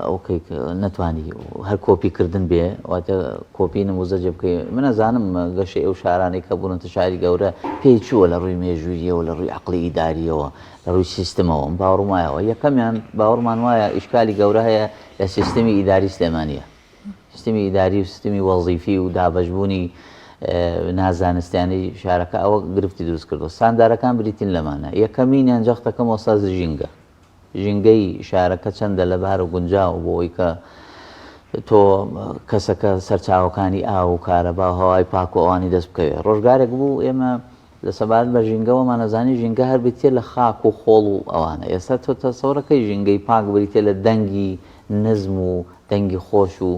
ئەوکەی نەتوانی هەر کۆپی کردن بێ واتە کۆپی نموزەجێ بکەی من ئەزانم گەشەی ئەو شارانەی کە بوونەتە شاری گەورە پێی چووە لە ڕووی مێژوویەوە لە ڕووی عەقڵی ئیداریەوە لە ڕووی سیستمەوە من باوەڕم وایەوە یەکەمیان باوەڕمان وایە ئیشکالی گەورە هەیە لە سیستمی ئیداری سلێمانیە سیستمی ئیداری و سیستمی وەزیفی و دابەشبوونی نازانستیانەی شارەکە ئەوە گرفتی دروست کردووە. ستاندارەکان بریتین لەمانە، یەکەمینیان جەختەکەمەوە سەر ژینگە. ژینگەی شارەکە چەندە لەبار و گونجاوە بۆ ئەوەی کە تۆ کەسەکە سەرچاوەکانی ئاو و کارەبا و هەوای پاک و ئەوانی دەست بکەوێت. ڕۆژگارێک بوو ئێمە لە سەبارەت بە ژینگەوە مانەزانی ژینگە هەر بریتیە لە خاک و خۆڵ و ئەوانە. ئێستا تۆ تەسەورەکەی ژینگەی پاک بریتیە لە دەنگی نزم و دەنگی خۆش و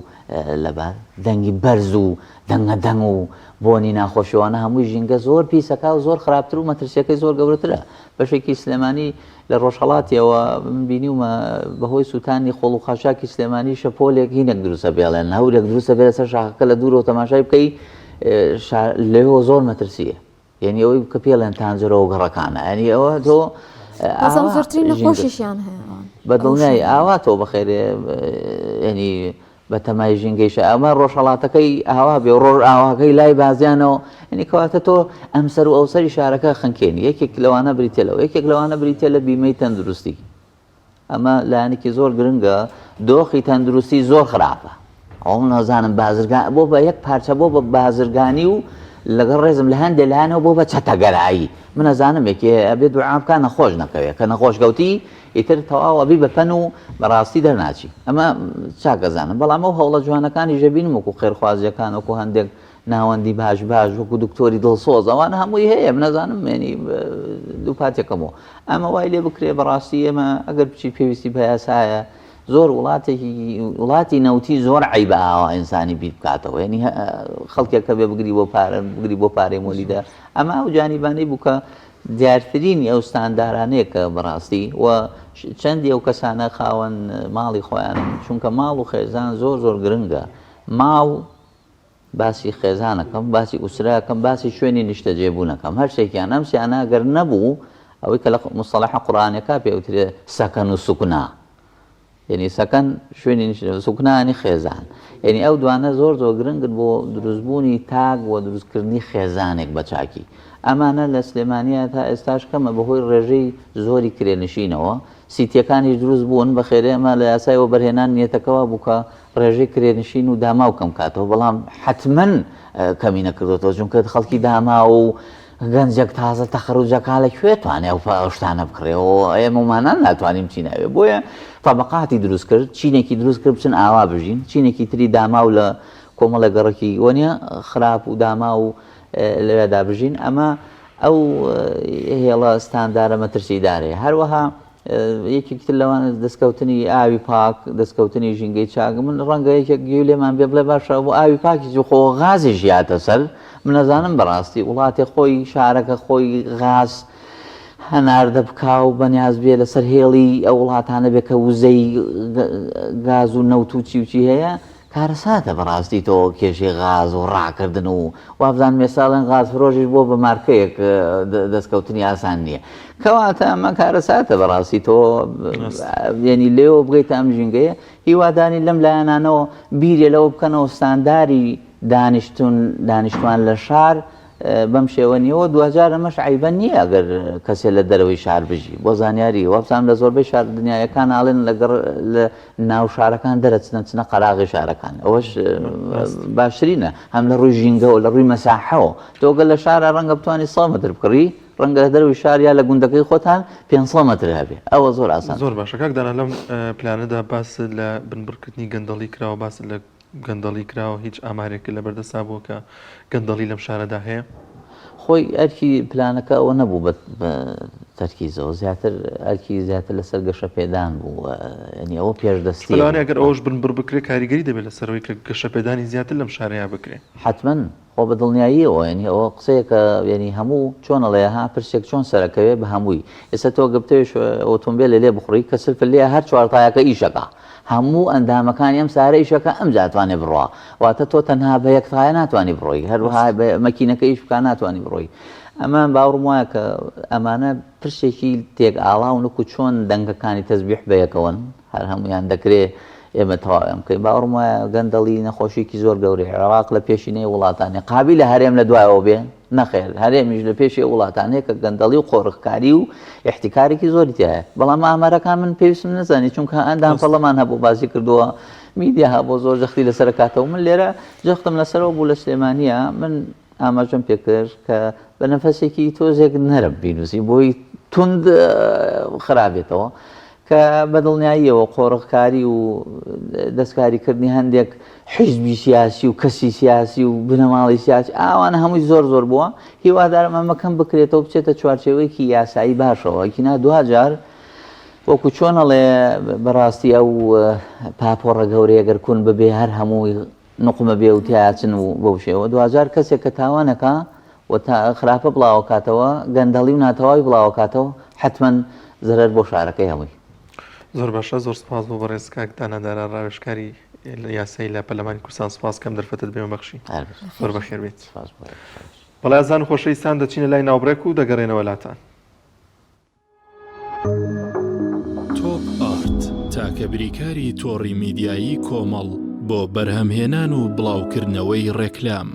لەبار، دەنگی بەرز و دەنگە دەنگ و بۆنی ناخۆش ئەوانە هەمووی ژینگە زۆر پیسەکا و زۆر خراپتر و مەترسیەکەی زۆر گەورەترە. بەشێکی سلێمانی لە ڕۆژهەڵاتیەوە من بینیومە بەهۆی سووتانی خۆڵ و خاشاکی سلێمانی شەپۆلێک هینێک دروستە بێڵێن هەورێک دروستە بێ لەسەر شاخەکە لە دوورەوە تەماشای بکەی لەوێوە زۆر مەترسیە یعنی ئەوەی کە پێڵێن تانجەرەوە گەڕەکانە یعنی ئەوە تۆ ئەزم زۆرترین نەخۆشیشیان هەیە بە دڵنیایی ئاوا تۆ بەخێرێ ینی بە تەمای ژینگەیشە ئەمە ڕۆژهەڵاتەکەی ئاوا بێ و ڕۆژئاواکەی لای بازیانەوە یعنی کەواتە تۆ ئەمسەر و ئەوسەری شارەکە خنکێنی یەکێک لەوانە بریتە لەوە یەکێک لەوانە بریتە لە بیمەی تەندروستی ئەمە لایەنێکی زۆر گرنگە دۆخی تەندروستی زۆر خراپە ئەو من نازانم بازرگان بۆ بە یەک پارچە بۆ بە بازرگانی و لەگەڵ ڕێزم لە هەندێک لایەنەوە بۆ بە چەتەگەرایی من ئەزانم یەکێ ئەبێ دوعا بکا نەخۆش نەکەوێ کە نەخۆش کەوتی ئیتر تەواو ئەبی بە پەن و بەڕاستی دەرناچی ئەمە چاک ئەزانم بەڵام ئەو هەوڵە جوانەکانیش ئەبینم وەکو خێرخوازیەکان وەکو هەندێک ناوەندی باش باش وەکو دکتۆری دڵسۆز ئەوانە هەمووی هەیە من ئەزانم یعنی دووپاتێکەمەوە ئەمە وای لێ بکرێ بەڕاستی ئێمە ئەگەر بچی پێویستی بە یاسایە زۆر وڵاتێکی وڵاتی نەوتی زۆر عیبە ئاوا ئینسانی بیر بکاتەوە یعنی خەڵکێک کە بێ بگری بۆ پارە بگری بۆ پارەی مۆلیدە ئەمە ئەو جانیبانەی بوو کە دیارترینی ئەو ستاندارانەیە کە بەڕاستی و چەندی ئەو کەسانە خاوەن ماڵی خۆیانن چونکە ماڵ و خێزان زۆر زۆر گرنگە ماڵ باسی خێزانەکەم باسی ئوسراکەم باسی شوێنی نیشتەجێبوونەکەم هەر شتێکیان ئەم سیانە گەر نەبوو ئەوەی کە لە مستەڵەحە قورئانەکە پێوترێ سەکەن و سوکنا یەنی سەکەن شوێنی نیشتەجێ سوکنا یانی خێزان یەنی ئەو دوانە زۆر زۆر گرنگن بۆ دروستبوونی تاک و دروستکردنی خێزانێک بە چاکی ئەمانە لە سلێمانیا تا ئێستاش کەمە بەهۆی ڕێژەی زۆری کرێنشینەوە. سیتیەکانیش دروست بوون بە خێرێ ئەمە لە یاسای وەبەرهێنان نیەتەکە وابوو کە ڕێژەی کرێنشین و داماو کەم کاتەوە بەڵام حەتمەن کەمی نەکردۆتەوە چونکە خەڵکی داماو و گەنجێک تازە تەخەروجەکا لە کوێ توانێ ئەو ئەو شتانە بکڕێ و ئێمەمانان ناتوانین بچینە ئەوێ بۆیە تەبەقاتی دروست کرد چینێکی دروست کرد بچن ئاوا بژین چینێکی تری داماو لە کۆمەڵێک گەڕەکی وەنیە خراپ و داماو و لەوێدا بژین ئەمە ئەو هێڵە ستاندارە مەترسیدارەیە. هەروەها یەکێکی تر لەوانە دەستکەوتنی ئاوی پاک، دەستکەوتنی ژینگەی چاک. من ڕەنگە یەکێک گوێی لێمان بێ بڵێ باشە بۆ ئاوی پاکیش خۆ غازیش یاتە سەر. من ئەزانم بەڕاستی وڵاتێ خۆی شارەکە خۆی غاز هەناردە بکا و بەنیاز بێ لەسەر هێڵی ئەو وڵاتانە بێ کە وزەی گاز و نەوت و چی و چی هەیە کارەساتە بەڕاستی تۆ کێشەی غاز و ڕاکردن و وابزانم ئێستا ئەڵێن غاز فرۆشیش بووە بە مارکەیەک دەستکەوتنی ئاسان نییە کەواتە ئەمە کارەساتە بەڕاستی تۆ یعنی لێوە بگەیتە ئەم ژینگەیە هیوادانی لەم لایەنانەوە بیرێ لەوە بکەنەوە ستانداری دانیشتون دانیشتوان لە شار بەم شێوە نییە و دواجار ئەمەش عەیبە نییە ئەگەر کەسێ لە دەرەوەی شار بژی بۆ زانیاری وابزانم لە زۆربەی شار دنیایەکان ئاڵێن لەگەڕ لە ناو شارەکان دەرەچنە چنە قەراغی شارەکان ئەوەش باشترینە هەم لە ڕووی ژینگەوە لە ڕووی مەساحەوە تۆ گەر لە شارە ڕەنگە بتوانانی 100 متر بکڕی ڕەنگە لە دەرەوەی شار یا لە گوندەکەی خۆتان 500 متر هەبێ ئەوە زۆر ئاسان زۆر باشە کاک دانا لەم پلانەدا باس لە بنبڕکردنی گەندەڵی کراوە باس لە گەندەڵی کراوە هیچ ئامارێکت لەبەردەستا بووە کە گەندەڵی لەم شارەدا هەیە؟ خۆی ئەرکی پلانەکە ئەوە نەبوو بە تەرکیزەوە زیاتر ئەرکی زیاتر لەسەر گەشەپێدان بوو یعنی ئەوە پێشدەستی لەوانەیە ئەگەر ئەوەش بنبڕ بکرێت کاریگەری دەبێت لەسەرەوەی کە گەشەپێدانی زیاتر لەم شارەیا بکرێ. حەتمەن خۆ بە دڵنیاییەوە یعنی ئەوە قسەیەکە یعنی هەموو چۆن ئەڵێ ها پرسێک چۆن سەرەکەوێ بە هەمووی ئێستا تۆ گە بتەوێ ئۆتۆمبێلێ لێ بخوڕی کە سلفت لێیە هەر چوار تایەکە ئیشەکا هەموو ئەندامەکانی ئەم سارە ئیشەکە ئەمجا ئەتوانێ بڕوا واتە تۆ تەنها بە یەک تایە ناتوانی بڕۆی هەروەها بە مەکینەکە ئیش بکا ناتوانی بڕۆی ئەمە باوڕم وایە کە ئەمانە پرسێکی تێک ئاڵاون وەکو چۆن دەنگەکانی تەزبیح بەیەکەوەن هەر هەمویان دەکرێ ئێمە تەواویان بکەین باوەڕم وایە گەندەڵی نەخۆشیکی زۆر گەورەیە عێراق لە پێشینەی وڵاتانی قابیلە هەرێم لە دوایەوە بێ نەخێر هەرێمیش لە پێشی ئەو وڵاتانەیە کە گەندەڵی و قۆرخکاری و ئیحتیکارێکی زۆری تیایە بەڵام ئامارەکان من پێویستم نەزانی چونکە ئەندام پەڕلەمان هەبوو باسی کردووە میدیا هەبوو زۆر جەختی لەسەر کاتەوە من لێرە جەختم لەسەرەوە بوو لە سلێمانیە من ئاماژەم پێکرد کە بە نەفەسێکی تۆزێک نەرم بینوسی بۆی توند خرابێتەوە کە بە دڵنیاییەوە قۆرخکاری و دەستکاریکردنی هەندێک حیزبی سیاسی و کەسی سیاسی و بنەماڵەی سیاسی ئاوانە هەمووی زۆر زۆر بووە هیوادارم ئەمە کەم بکرێتەوە بچێتە چوارچێوەیەکی یاسایی باشەوە ئەگینا دواجار وەکو چۆن ئەڵێ بەڕاستی ئەو پاپۆڕە گەورەیە گەر کون ببێ هەر هەمووی نوقمە بێ و تیاچن و بەو شێوە دواجار کەسێک کە تاوانەکە و تا خراپە بڵاوەکاتەوە گەندەڵی و ناتەواوی بڵاوەکاتەوە حەتمەن زەرەر بۆ شارەکەی هەمووی. زۆر باشە زۆر سپاس بۆ بەڕێز کاک دانا دارا ڕاوێژکاری یاسایی لە پەرلەمانی کوردستان سپاس کەم دەرفەتت بێمە بەخشی زۆر بەخێر بێیت. بەڵێ ئازیزان و خۆشەویستان دەچینە لای ناوبڕێک و دەگەڕێنەوە لاتان. تۆپ ئارت تاکە بریکاری تۆڕی میدیایی کۆمەڵ بۆ بەرهەمهێنان و بڵاوکردنەوەی ڕێکلام.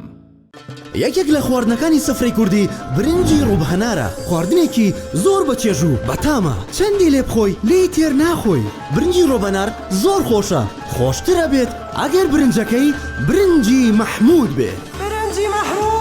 یەکێک لە خواردنەکانی سفرەی کوردی برنجی ڕوب هەنارە، خواردنێکی زۆر بە چێژ و بەتامە، چەندی لێ بخۆی لێی تێر ناخۆی، برنجی ڕۆبەنار زۆر خۆشە، خۆشتر ئەبێت ئەگەر برنجەکەی برنجی مەحمود بێت. برنجی مەحمود.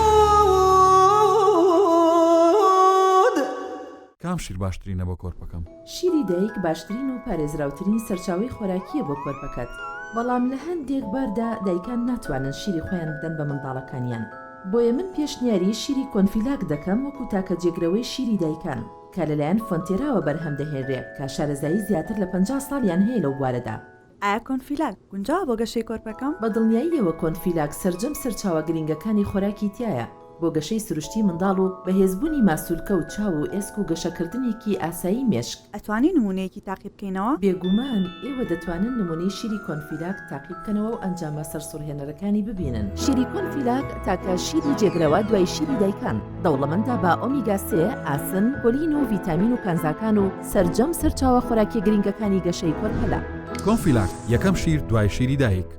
کام شیر باشترینە بۆ کۆرپەکەم؟ شیری دایک باشترین و پارێزراوترین سەرچاوەی خۆراکییە بۆ کۆرپەکەت، بەڵام لە هەندێک باردا دایکان ناتوانن شیری خۆیان بدەن بە منداڵەکانیان، بۆیە من پێشنیاری شیری کۆنفیلاک دەکەم وەکو تاکە جێگرەوەی شیری دایکان کە لەلایەن فۆنتێراوە بەرهەم دەهێنرێ کە شارەزایی زیاتر لە 50 ساڵیان هەیە لەو بوارەدا. ئایا کۆنفیلاک گونجاوە بۆ گەشەی کۆرپەکەم؟ بە دڵنیاییەوە کۆنفیلاک سەرجەم سەرچاوە گرنگەکانی خۆراکی تیایە بۆ گەشەی سروشتی منداڵ و بەهێزبوونی ماسولکە و چاو و ئێسک و گەشەکردنێکی ئاسایی مێشک. ئەتوانین نموونەیەکی تاقی بکەینەوە؟ بێگومان ئێوە دەتوانن نموونەی شیری کۆنفیلاک تاقی بکەنەوە و ئەنجامە سەرسوڕهێنەرەکانی ببینن. شیری کۆنفیلاک تاکە شیری جێگرەوە دوای شیری دایکان، دەوڵەمەندە بە ئۆمیگا سێ، ئاسن، کۆلین و ڤیتامین و کانزاکان و سەرجەم سەرچاوە خۆراکیە گرنگەکانی گەشەی کۆرپەلە. کۆنفیلاک یەکەم شیر دوای شیری دایک.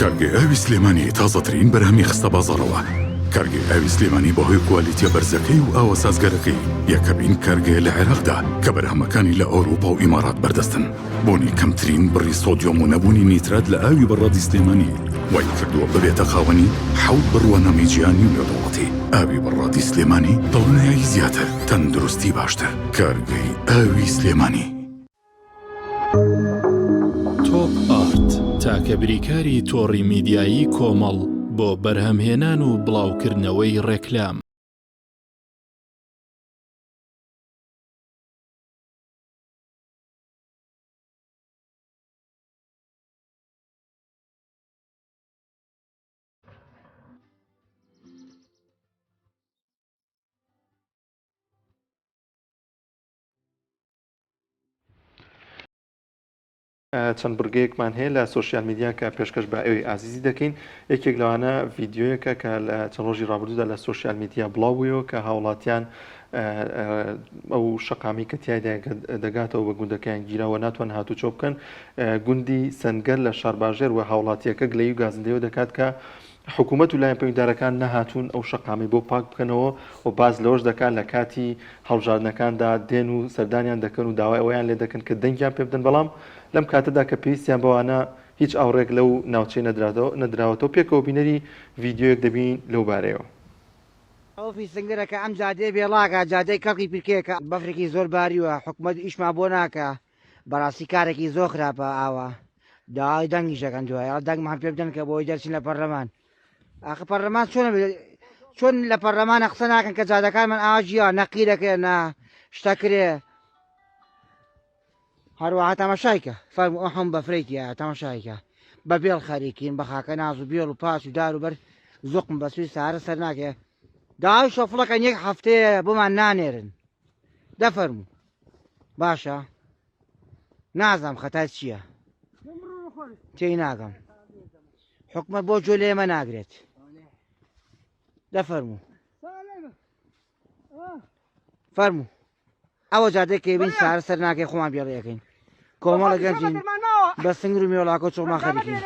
کارگەی ئاوی سلێمانی تازەترین بەرهەمی خستە بازاڕەوە. کارگەی ئاوی سلێمانی بەهۆی کوالیتیە بەرزەکەی و ئاوە سازگەرەکەی یەکەمین کارگەیە لە عێراقدا کە بەرهەمەکانی لە ئەوروپا و ئیمارات بەردەستن. بوونی کەمترین بڕی سۆدیۆم و نەبوونی نیترات لە ئاوی بەڕادی سلێمانی وای کردووە ببێتە خاوەنی حەوت بڕوانامەی جیهانی و نێودەوڵەتی. ئاوی بەڕادی سلێمانی دڵنیایی زیاتر، تەندروستی باشتر. کارگەی ئاوی سلێمانی. تۆپ ئارت، تاکە بریکاری تۆڕی میدیایی کۆمەڵ بۆ بەرهەمهێنان و بڵاوکردنەوەی ڕێکلام. چەند بڕگەیەکمان هەیە لە سۆشیال میدیا کە پێشکەش بە ئێوەی ئازیزی دەکەین یەکێک لەوانە ڤیدیۆیەکە کە لە چەند ڕۆژی ڕابردوودا لە سۆشیال میدیا بڵاو بوویەوە کە هاوڵاتیان ئەو شەقامی کە تیایدا دەگاتەوە بە گوندەکەیان گیراوە ناتوان هاتوچۆ بکەن گوندی سەنگەر لە شارباژێر و هاوڵاتیەکە گلەیی و گازندەیەوە دەکات کە حکوومەت و لایەن پەیوەندیدارەکان نەهاتوون ئەو شەقامەی بۆ پاک بکەنەوە و باس لەوەش دەکات لە کاتی هەڵبژاردنەکاندا دێن و سەردانیان دەکەن و داوای ئەوەیان لێ دەکەن کە دەنگیان پێ بدەن بەڵام لەم کاتەدا کە پێویستیان بەوانە هیچ ئاوڕێک لەو ناوچەی نەدراوەتەوە پێکەوە بینەری ڤیدیۆیەک دەبین لەو بارەیەوە. ئۆفی سنگرەکە ئەم جادەیە بێڵاکە جادەی کەڵکی پیرکەیەکە بەفرێکی زۆر باریوە حکومەت ئیشمان بۆ ناکا بەڕاستی کارێکی زۆر خراپە ئاوا داوای دەنگیش دەکەن دوای ئەڵ دەنگمان پێ بدەن کە بۆی دەرچین لە پەرلەمان ئاخ پەرلەمان چۆن چۆن لە پەرلەمانە قسە ناکەن کە جادەکانمان ئاوا جیا نەقیرەکرێ نا شتەکرێ هەروەها تەماشایکە فەرموو ئەو هەموو بەفرەی تیایە تەماشایکە بە بێڵ خەریکین بە خاکە ناز و بێڵ و پاچ و دار و بەر زوقم بە سوی سارە سەر ناکێ داوای شۆفڵەکەن یەک هەفتەیە بۆمان نانێرن دەفەرموو باشە نازانم خەتای چییە تێی ناگەم حکومەت بۆ گوێ لێمە ناگرێت دەفەرموو فەرموو ئەوە جادەی کەبین سارە سەر ناکەی خۆمان بێڵەکەین کۆمەڵە گەنجین بە سنگر و مێڵاکە چۆمان خەریکین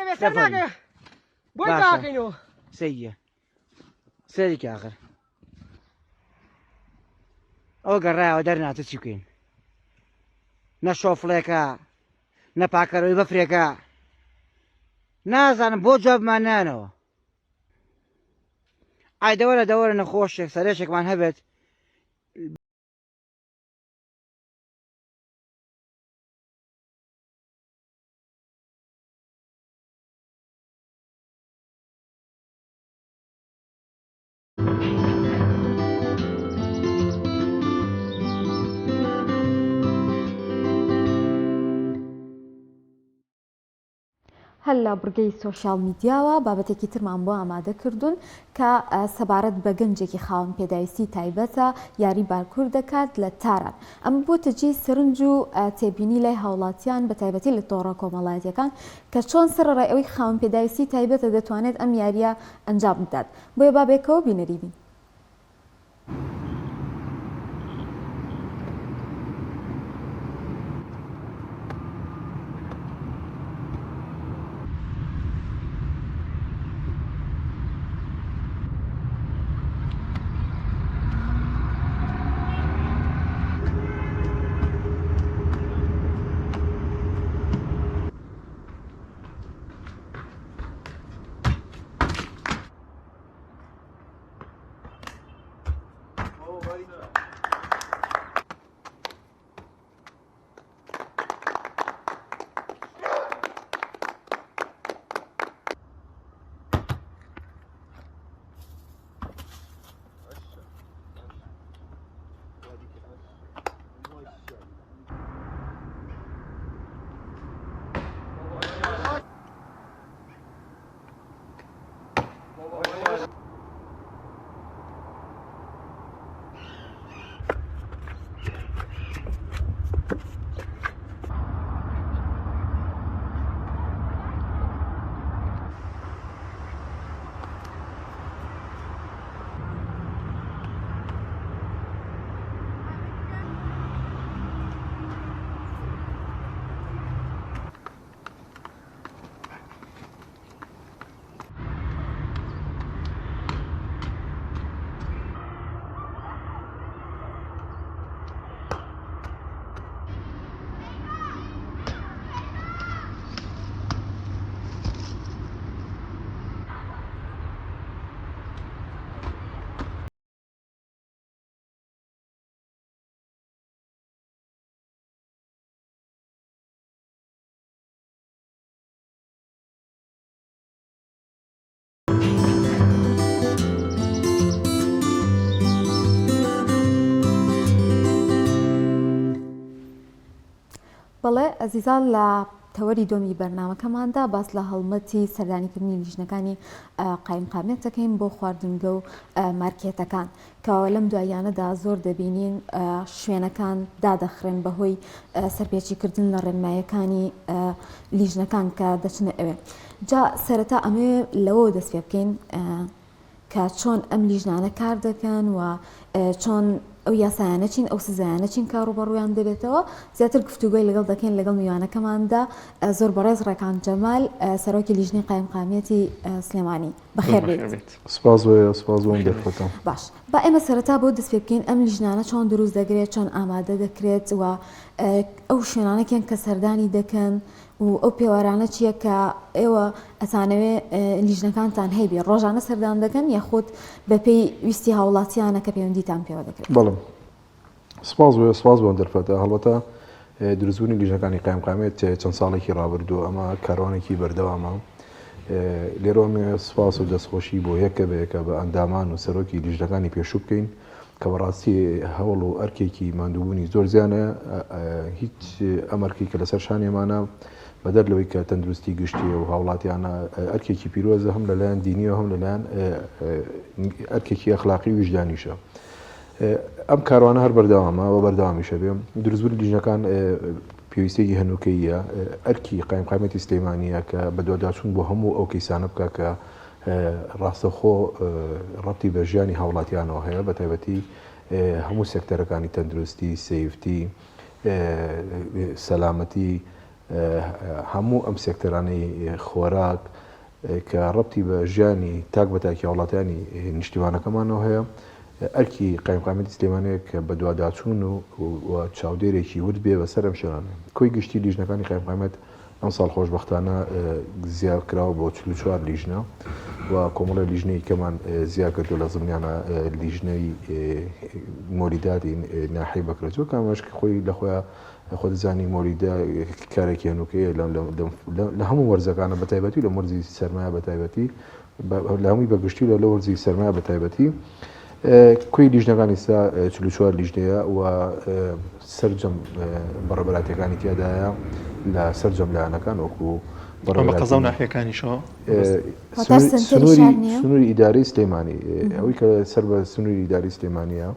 سەیە سەری کاخر ئەوە گەڕایەوە دەرناتە چی بکەین نە شۆفڵێکە نە پاکەرەوەی بەفرێکە نازانم بۆ جوابمان نانەوە ئای دەوەرە دەوەرە نەخۆشێک سەرێشێکمان هەبێت هەر لە بڕگەی سۆشیال میدیاوە بابەتێکی ترمان بۆ ئامادە کردوون کە سەبارەت بە گەنجێکی خاوەن پێداویستی تایبەتە یاری بارکور دەکات لە تاران. ئەمە بۆتە جێی سەرنج و تێبینی لای هاوڵاتیان بە تایبەتی لە تۆڕە کۆمەڵایەتیەکان کە چۆن سەرەڕای ئەوەی خاوەن پێداویستی تایبەتە دەتوانێت ئەم یاریە ئەنجام بدات. بۆیە با بێکەوە بینەری بین. بەڵێ ئەزیزان لە تەوەری دووەمی بەرنامەکەماندا باس لە هەڵمەتی سەردانیکردنی لیژنەکانی قایمقامیەت دەکەین بۆ خواردنگە و مارکێتەکان کە لەم دواییانەدا زۆر دەبینین شوێنەکان دادەخرێن بەهۆی سەرپێچیکردن لە ڕێنمایەکانی لیژنەکان کە دەچنە ئەوێ جا سەرەتا ئەمێ لەوە دەست پێ بکەین کە چۆن ئەم لیژنانە کار دەکەن و چۆن ئەو یاسایانە چین ئەو سزایانە چین کە ڕووبەڕوویان دەبێتەوە زیاتر گفتوگۆی لەگەڵ دەکەین لەگەڵ میوانەکەماندا زۆر بەڕێز ڕێکان جەمال سەرۆکی لیژنەی قایمقامیەتی سلێمانی بەخێر بێیت. سپاس بۆ ئێوە، سپاس بۆ ئەم دەرفەتە. باش با ئێمە سەرەتا بۆ دەست پێ بکەین ئەم لیژنانە چۆن دروست دەگرێت چۆن ئامادە دەکرێت و ئەو شوێنانە کێن کە سەردانی دەکەن و ئەو پێوەرانە چییە کە ئێوە ئەتانەوێ لیژنەکانتان هەیبێ ڕۆژانە سەردان دەکەن یاخود بەپێی ویستی هاوڵاتیانە کە پەیوەندیتان پێوە دەکرێت؟ بەڵێ سپاس بۆ سپاس بۆ دەرفەتە هەڵبەتە دروستبوونی لیژنەکانی قایمقامیەت چەند ساڵێکی ڕابردوو ئەمە کاروانێکی بەردەوامە لێرەوە سپاس و دەستخۆشی بۆ یەکە بە یەکە بە ئەندامان و سەرۆکی لیژنەکانی پێشوو بکەین کە بەڕاستی هەوڵ و ئەرکێکی ماندووبوونی زۆر زیانە هیچ ئەم ئەرکەی کە لەسەر شانێمانە بەدەر لەوەی کە تەندروستی گشتیە و هاوڵاتیانە ئەرکێکی پیرۆزە هەم لەلایەن دینیەوە هەم لەلایەن ئەرکێکی ئەخلاقی و ویژدانیشە ئەم کاروانە هەر بەردەوامە و بەردەوامیشە بێ دروستبوونی لیژنەکان پێویستێکی هەنووکەیە ئەرکی قایمقامیەتی سلێمانیە کە بەدواداچوون بۆ هەموو ئەو کەیسانە بکە کە ڕاستەوخۆ ڕەبتی بە ژیانی هاوڵاتیانەوە هەیە بە تایبەتی هەموو سێکتەرەکانی تەندروستی، safety، سەلامەتی، هەموو ئەم سێکتەرانەی خۆراک کە ڕەبتی بە ژیانی تاک بە تاکی هاوڵاتیانی نیشتیمانەکەمانەوە هەیە ئەرکی قایمقامیەتی سلێمانیە کە بەدواداچوون و چاودێرێکی ورد بێ بەسەر ئەم شوێنانە. کۆی گشتی لیژنەکانی قایمقامیەت ئەمساڵ خۆشبەختانە زیاد کراوە بۆ 44 لیژنە و کۆمەڵی لیژنەی کەمان زیاد کردو لە زمنیانە لیژنەی مۆلیداتی ناحی بەکرەجۆ کامەش خۆی لە خۆیان خۆ دەزانی مۆلیدە کارێکی هەنووکەیە لە هەموو وەرزەکانە بە تایبەتی لە وەرزی سەرمایە بە تایبەتی لە هەمووی بەگشتی لە لە وەرزی سەرمایە بە تایبەتی کۆی لیژنەکان ئیستا 44 لیژنەیە و سەرجەم بەڕێوەبەرایەتیەکانی تیادایە لە سەرجەم لایەنەکان وەکو بە قەزا و ناحیەکانیشەوە سنووری ئیداری سلێمانی ئەوەی کە سەر بە سنووری ئیداری سلێمانیە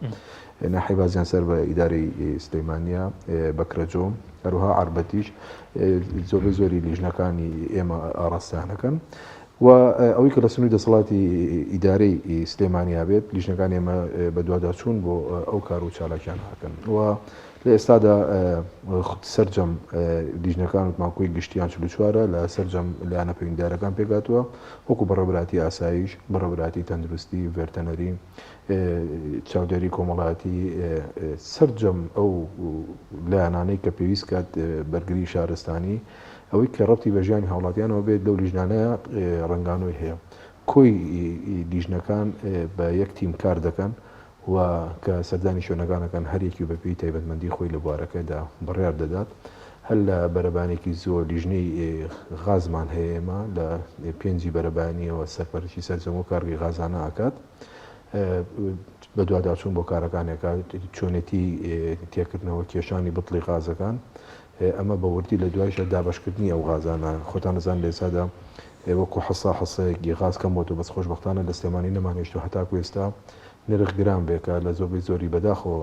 ناحیەی بازیان سەر بە ئیدارەی سلێمانیە بەکرەجۆ هەروها عەربەتیش زۆربەی زۆری لیژنەکانی ئێمە ئاڕاستەیان ئەکەن و ئەوەی کە لە سنووری دەسەڵاتی ئیدارەی سلێمانیا بێت لیژنەکانی ئێمە بەدواداچوون بۆ ئەو کار و چالاکیانە ئەکەن و لە ئێستادا سەرجەم لیژنەکان وتمان کۆی گشتیان 44 لە سەرجەم لایەنە پەیوەندیدارەکان پێکهاتووە وەکو بەڕێوەبەرایەتی ئاسایش، بەڕێوەبەرایەتی تەندروستی، ڤێرتەنەری، چاودێری کۆمەڵایەتی، سەرجەم ئەو لایەنانەی کە پێویست کات بەرگری شارستانی، ئەوەی کە ڕەبتی بە ژیانی هاوڵاتیانەوە بێت لەو لیژنانەیە ڕەنگانۆی هەیە. کۆی لیژنەکان بە یەک تیم کار دەکەن و کە سەردانی شوێنەکان ئەکەن هەر یەکی بە پێی تایبەتمەندی خۆی لە بوارەکەدا بڕیار دەدات. هەر لە بەرەبانێکی زووە لیژنەی غازمان هەیە ئێمە لە پێنجی بەرەبانیەوە سەرپەرشتی سەرجەم ئەو کارگەی غازانە ئەکات. بەدواداچوون بۆ کارەکانی ئەکات، چۆنێتی تێکردنەوە کێشانی بتڵی غازەکان، ئەمە بە وردی لە دوایشە دابەشکردنی ئەو غازانە، خۆتان ئەزانن لە ئێستادا وەکو حەسا حەسەیەکی غاز کەم بۆتەوە، بەس خۆشبەختانە لە سلێمانی نەمانهێشتووە هەتاکو ئێستا نرخ گران بێ کە لە زۆربەی زۆری بەداخەوە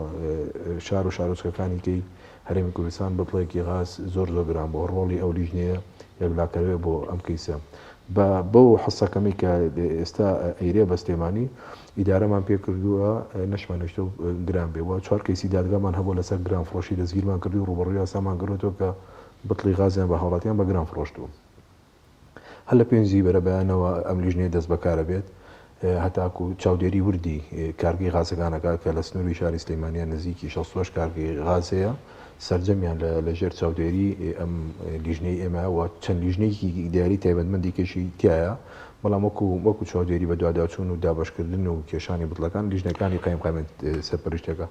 شار و شارۆچکەکانی کەی هەرێمی کوردستان بتڵێکی غاز زۆر زۆر گران بووە، ڕۆڵی ئەو لیژنەیە یەکلاکەرەوەیە بۆ ئەم کەیسە. بە بەو حسە کەمەی کە ئێستا ئەیرێ بە سلێمانی ئیدارەمان پێ کردووە نەشمان هێشتووە گران بێ و چوار کەیسی دادگامان هەبووە لەسەر گران فرۆشی دەستگیرمان کردوو ڕووبەڕووی یاسامان کردووەتەوە کە بتڵی غازیان بە هاوڵاتیان بە گران فرۆشتووە. هەر لە پێنجی بەرەبەیانەوە ئەم لیژنەیە دەستبەکارە بێت هەتاکو چاودێری وردی کارگەی غازەکان ئەکات کە لە سنووری شاری سلێمانیە نزیکی 68 کارگەی غاز هەیە سەرجەمیان لە ژێر چاودێری ئەم لیژنەی ئێمە و چەند لیژنەیەکی ئیداری تایبەتمەندی کێشی تایە بەڵام وەکو وەکو چاودێری بەدواداچوون و دابەشکردن و کێشانی بتڵەکان لیژنەکانی قایمقامیەت سەرپەرشتیەکە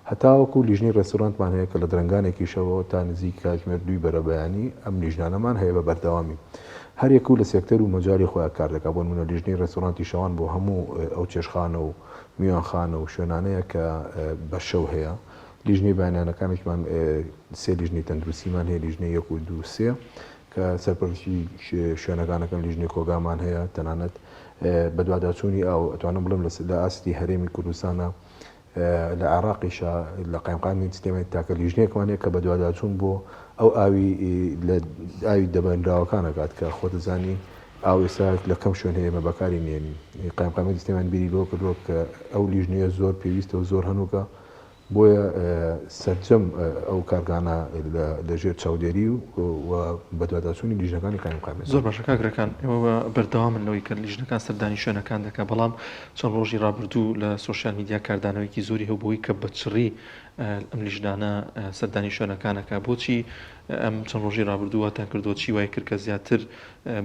هەتاوەکو لیژنەی ڕێستورانتمان هەیە کە لە درەنگانێکی شەوەوە تا نزیک کاتژمێر دووی بەرەبەیانی ئەم لیژنانەمان هەیە بە بەردەوامی هەر یەکەو لە سێکتەر و مەجالی خۆیا کار دەکات بۆ نمونە لیژنەی ڕێستورانتی شەوان بۆ هەموو ئەو چێشتخانە و میوانخانە و شوێنانەیە کە بە شەو هەیە. لیژنەی بانانەکانیشمان سێ لیژنەی تەندروستیمان هەیە لیژنەی یەک و دوو سێ کە سەرپەرشتی شوێنەکانەکەن لیژنەی کۆگامان هەیە تەنانەت بەدواداچوونی ئاو ئەتوانم بڵێم لە ئاستی هەرێمی کوردستانە لە عێراقیشا لە قایمقامی سلێمانی تاکە لیژنەیەکمان هەیە کە بەدواداچوون بۆ ئەو ئاوی لە ئاوی دەبەنراوەکان ئەکات کە خۆت دەزانی ئاو ئێستا لە کەم شوێن هەیە ئێمە بەکاری نێنین قایمقامیەتی سلێمانی بیری لەوە کردووە کە ئەو لیژنەیە زۆر پێویستە و زۆر هەنووکە بۆیە سەرجەم ئەو کارگانە لە ژێر چاودێری و بەدواداچوونی لیژنەکانی قایمقامیەتن. زۆر باشە کاک رێکان، ئێوە بەردەوامن لەوەی کە لیژنەکان سەردانی شوێنەکان دەکەن، بەڵام چەند ڕۆژی ڕابردوو لە سۆشیال میدیا کاردانەوەیەکی زۆری هەبوو بەوەی کە بە چڕی ئەم لیژنانە سەردانی شوێنەکان ئەکا، بۆچی ئەم چەند ڕۆژی ڕابردوو واتان کردووە، چی وای کرد کە زیاتر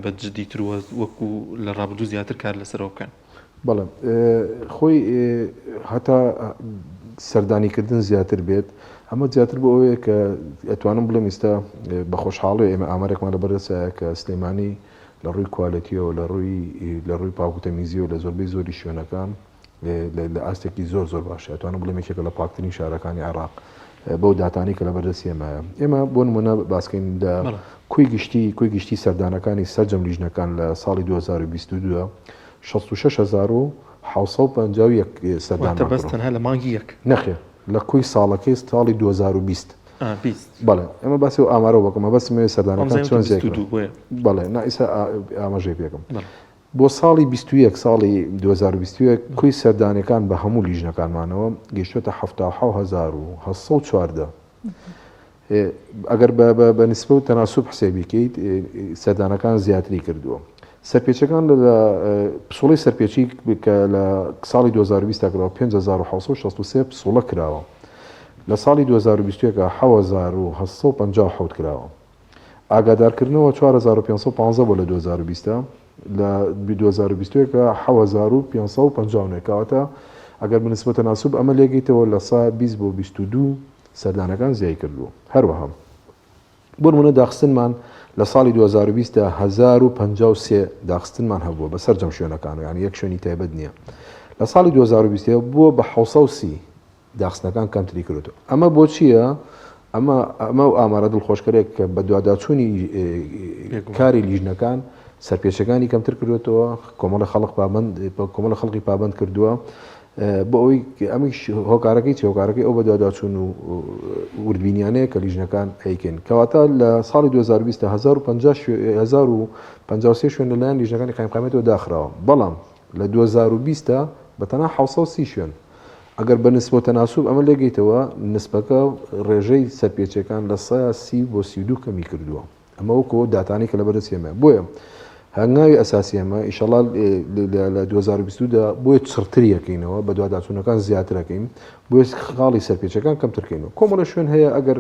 بە جدیتر و وەکو لە ڕابردوو زیاتر کار لەسەرەوە بکەن؟ بەڵێ خۆی هەتا سەردانیکردن زیاتر بێت ئەمە زیاتر بۆ ئەوەیە کە ئەتوانم بڵێم ئیستا بە خۆشحاڵی ئێمە ئامارێکمان لە بەردەستایە کە سلێمانی لە ڕووی کوالێتیەوە لە ڕووی لە ڕووی پاک و تەمیزیەوە لە زۆربەی زۆری شوێنەکان لە ئاستێکی زۆر زۆر باشە ئەتوانم بڵێم یەکێکە لە پاکترین شارەکانی عێراق بەو داتانەی کە لەبەردەستی ئێمەیە ئێمە بۆ نمونە باسکەین لە کوی گشتی کوی گشتی سەردانەکانی سەرجەم لیژنەکان لە ساڵی 2022 66751 سەردانمان واتە بەس تەنها لە مانگی یەک؟ نەخێر لە کۆی ساڵەکەی ساڵی 2020. ئا 20. بەڵێ ئێمە باسی ئەو ئامارەوە بکەم مەبەستم ئەوەیە سەردانەکان چۆن زیای 22 بۆیە. بەڵێ نا ئیستا ئاماژەی پێکەم. بۆ ساڵی 21 ساڵی 2021 کۆی سەردانەکان بە هەموو لیژنەکانمانەوە گەیشتووەتە 77814. ئەگەر بە نسبە و تەناسوب حسێبی کەیت سەردانەکان زیاتری کردووە. سەرپێچەکان لە پسوڵەی سەرپێچی کە لە ساڵی 2020 تا کراوە 5763 پسوڵە کراوە. لە ساڵی 2021 7857 کراوە. ئاگادارکردنەوە 4515 بۆ لە 2020 لە 2021 7559 کەواتە ئەگەر بە نسبە تەناسوب ئەمە لێگەیتەوە لە سا 20 بۆ 22 سەردانەکان زیای کردووە. هەروەها بۆ نموونە داخستنمان لە ساڵی 2020 دا 1053 داخستنمان هەبووە بە سەرجەم شوێنەکان یانی یەک شوێنی تایبەت نییە. لە ساڵی 2020 بووە بە 730 داخستنەکان کەمتری کردووە. ئەمە بۆچییە؟ ئەمە ئەمە و ئامارە دڵخۆشکەرێک کە بەدواداچوونی کاری لیژنەکان سەرپێچەکانی کەمتر کردوێتەوە کۆمەڵە خەڵک پابند کۆمەڵە خەڵکی پابند کردووە بۆ ئەوەی ئەمیش هۆکارەکەی چی هۆکارەکەی ئەو بەدواداچوون و وردبینیانەیە کە لیژنەکان ئەیکەن کەواتە لە ساڵی 2020 تا 1053 شوێن لەلایەن لیژنەکانی قایمقامیەتەوە داخراوە بەڵام لە 2020 تا بە تەنها 730 شوێن ئەگەر بە نسبە و تەناسوب ئەمە لێگەیتەوە نسبەکە ڕێژەی سەرپێچیەکان لە 30 بۆ 32 کەمی کردووە. ئەمە وەکو ئەو داتانەی کە لەبەردەستی ئێمەیە. بۆیە هەنگاوی ئەساسی ئێمە ئیشەڵا لە 2022 دا بۆیە چڕتری ئەکەینەوە، بەدواداچوونەکان زیاتر ئەکەین، بۆیە خاڵی سەرپێچەکان کەمتر کەینەوە. کۆمەڵێ شوێن هەیە ئەگەر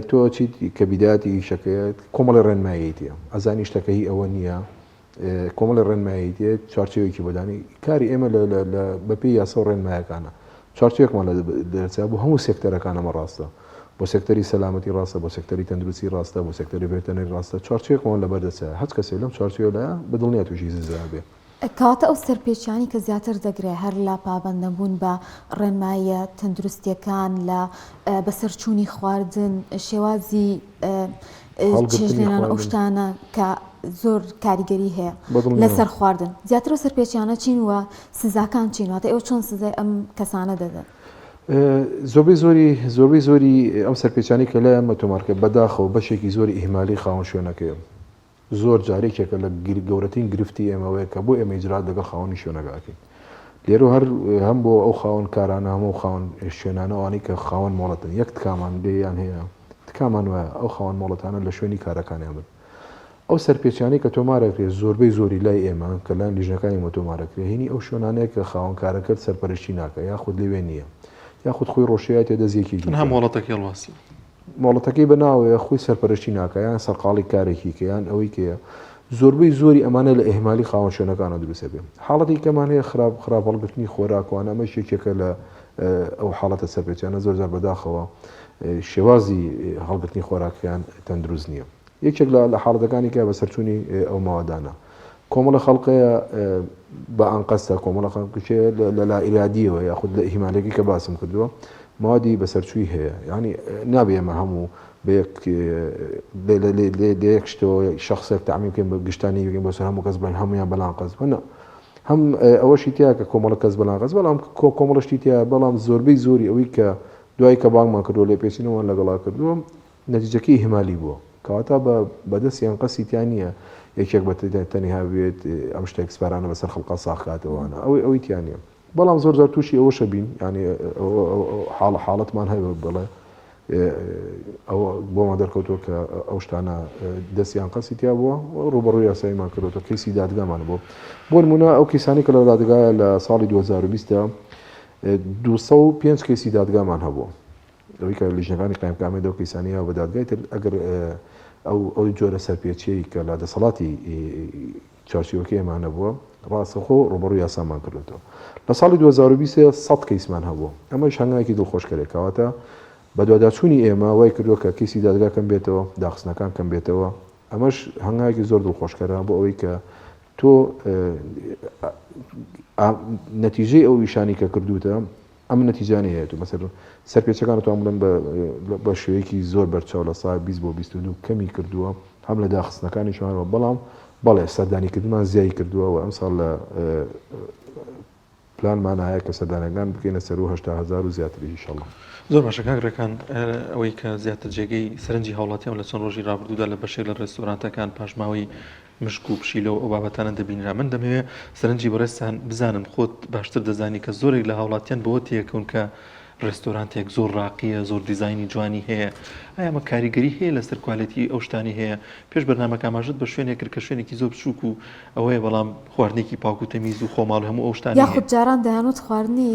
تۆ چیت کە بیدایەتی ئیشەکەیە کۆمەڵێ ڕێنمایی تێیە، ئەزانی شتەکە هی ئەوە نییە، کۆمەڵی ڕێنمایی تێ چوارچێوەیەکی بۆ دانی کاری ئێمە بەپێی یاسا و ڕێنمایەکانە چوارچێوەکمان لە دەرچە بۆ هەموو سێکتەرەکان ئەمە ڕاستە بۆ سێکتەری سەلامەتی ڕاستە بۆ سێکتەری تەندروستی ڕاستە بۆ سێکتەری ڤێتەنەری ڕاستە چوارچێوەکمان لەبەر دەچە هەچ کەسێ لەم چوارچێوە لایە بە دڵنیا تووشی سزا بێ. کەواتە ئەو سەرپێچیانەی کە زیاتر دەگرێ هەر لە پابەندنەبوون بە ڕێنماییە تەندروستییەکان، لە بەسەرچوونی خواردن، شێوازی چێژلێنان ئەو شتانە کە زۆر کاریگەری هەیە لەسەر خواردن زیاتر و سەرپێچیانە چین و سزاکان چین واتە ئێوە چۆن سزای ئەم کەسانە دەدەن؟ زۆربەی زۆری زۆربەی زۆری ئەم سەرپێچانی کە لای ئەمە تۆمارکە بەداخەوە بەشێکی زۆری ئیهمالی خاوەن شوێنەکەیە زۆر جار یەکێکە لە گەورەترین گرفتی ئێمەوەیە کە بۆ ئێمە ئیجرات لەگەڵ خاوەنی شوێنەکە ئەکەین لێرە هەر هەم بۆ ئەو خاوەن کارانە هەموو خاوەن شوێنانە ئەوانەی کە خاوەن مۆڵەتن یەک تکامان لێیان هەیە تکامان وایە ئەو خاوەن مۆڵەتانە لە شوێنی کارەکانیان بن. ئەو سەرپێچیانەی کە تۆمارەکرێت زۆربەی زۆری لای ئێمە کە لایەن لیژنەکانی ئێمە تۆمارەکرێت هینی ئەو شوێنانەیە کە خاوەن کارەکە سەرپەرشتی ناکات یاخود لەوێ نییە یاخود خۆی ڕۆشیایەتە دەست یەکێکی تەنها مۆڵەتەکەی هەڵواسی. مۆڵەتەکەی بە ناوەیە خۆی سەرپەرشتی ناکات یان سەرقاڵی کارێکی کە یان ئەوەی کەیە زۆربەی زۆری ئەمانە لە ئیهمالی خاوەن شوێنەکانە دروست ئەبێ. حاڵەتی کەمان هەیە خراپ خراپ هەڵگرتنی خۆراک وانە ئەمەش یەکێکە لە ئەو حاڵەتە سەرپێچیانە زۆر جار بەداخەوە شێوازی هەڵگرتنی خۆراکیان تەندروست نییە یەکێک لە لە حاڵەتەکانی کە بەسەرچوونی ئەو ماوەدانە کۆمەڵە خەڵقەیە بە ئەنقەستە کۆمەڵە خەڵکیشەیە لە لا ئیرادیەوە یاخود لە ئیهمالێکی کە باسم کردووە. مەوادی بەسەرچووی هەیە یانی نابێ ئێمە هەموو بە یەک لە یەک شتەوە شخصێک تەعمیم بکەین بە گشتانی بکەین بۆ سەر هەموو کەس بڵێن هەموویان بەلانقەز بوون نا هەم ئەوەشی تیا کە کۆمەڵە کەس بەلانقەز بەڵام کۆمەڵە شتی تیا بەڵام زۆربەی زۆری ئەوەی کە دوای کە بانگمان کردووە لێپێچینەوەمان لەگەڵا کردووە نەتیجەکەی ئیهمالی بووە کەواتە بە بەدەستی ئەنقەستی تیا نییە یەکێک بە تەنها بێت ئەم شتە ئێکسپارانە بەسەر خەڵقا ساغ کاتەوە ئەوەی ئەوەی تیا نییە بەڵام زۆر جار تووشی ئەوەشە بین یانی حاڵ حاڵەتمان هەیە بڵێ ئەوە بۆمان دەرکەوتووە کە ئەو شتانە دەستیان قەسی تیا بووە ڕوبەڕوو یاساییمان کردوەوە کەیسی دادگامان بوو بۆ نمونە ئەو کەیسانی کە لە دادگایە لە ساڵی 2020 205 کەیسی دادگامان هەبوو ئەوەی کە لیژنەکانی قایمقامیەت لەو کەیسانەی یاوە بە دادگای تر ئەگەر ئەو ئەو جۆرە سەرپێچیەی کە لە دەسەڵاتی چوارچێوەکەی ئێمە نەبووە ڕاستەخۆ ڕوبەڕوو یاسامان کردێتەوە لە ساڵی 2023 سەد کەیسمان هەبوو ئەمەش هەنگاوێکی دڵخۆشکەرێک کەواتە بەدواداچوونی ئێمە وای کردووە کە کەیسی دادگا کەم بێتەوە داخستنەکان کەم بێتەوە ئەمەش هەنگاوێکی زۆر دڵخۆشکەرە بۆ ئەوەی کە تۆ نەتیجەی ئەو ئیشانی کە کردوتە ئەم نەتیجانەی هەیە تۆ مەسەلەن سەرپێچەکان ئەتوانم بڵێم بە بە شێوەیەکی زۆر بەرچاو لە سا 20 بۆ 22 کەمی کردووە هەم لە داخستنەکانیشمانەوە بەڵام بەڵێ سەردانیکردنمان زیای کردووە و ئەمساڵ لە پلانمان هەیە کە سەردانەکان بکەینە سەروو 80 هەزار و زیاتریش ئیشەڵڵا. زۆر باشە کاک ڕێکان، ئەوەی کە زیاتر جێگەی سەرنجی هاوڵاتیان لە چەند ڕۆژی ڕابردوودا لە بەشێک لە ڕێستۆرانتەکان پاشماوەی مشک و پشیلە و ئەو بابەتانە دەبینرا. من دەمەوێ سەرنجی بەڕێزتان بزانم، خۆت باشتر دەزانی کە زۆرێک لە هاوڵاتیان بەوە تێکەون کە ڕێستۆرانتێک زۆر ڕاقییە، زۆر دیزاینی جوانی هەیە، ئایا ئەمە کاریگەری هەیە لەسەر کوالێتی ئەو شتانەی هەیە؟ پێش بەرنامەکە ئاماژەت بە شوێنێک کرد کە شوێنێکی زۆر بچووک و ئەوەیە بەڵام خواردنێکی پاک و تەمیز و خۆماڵ و هەموو ئەو شتانەی هەیە. یاخود جاران دەیانوت خواردنی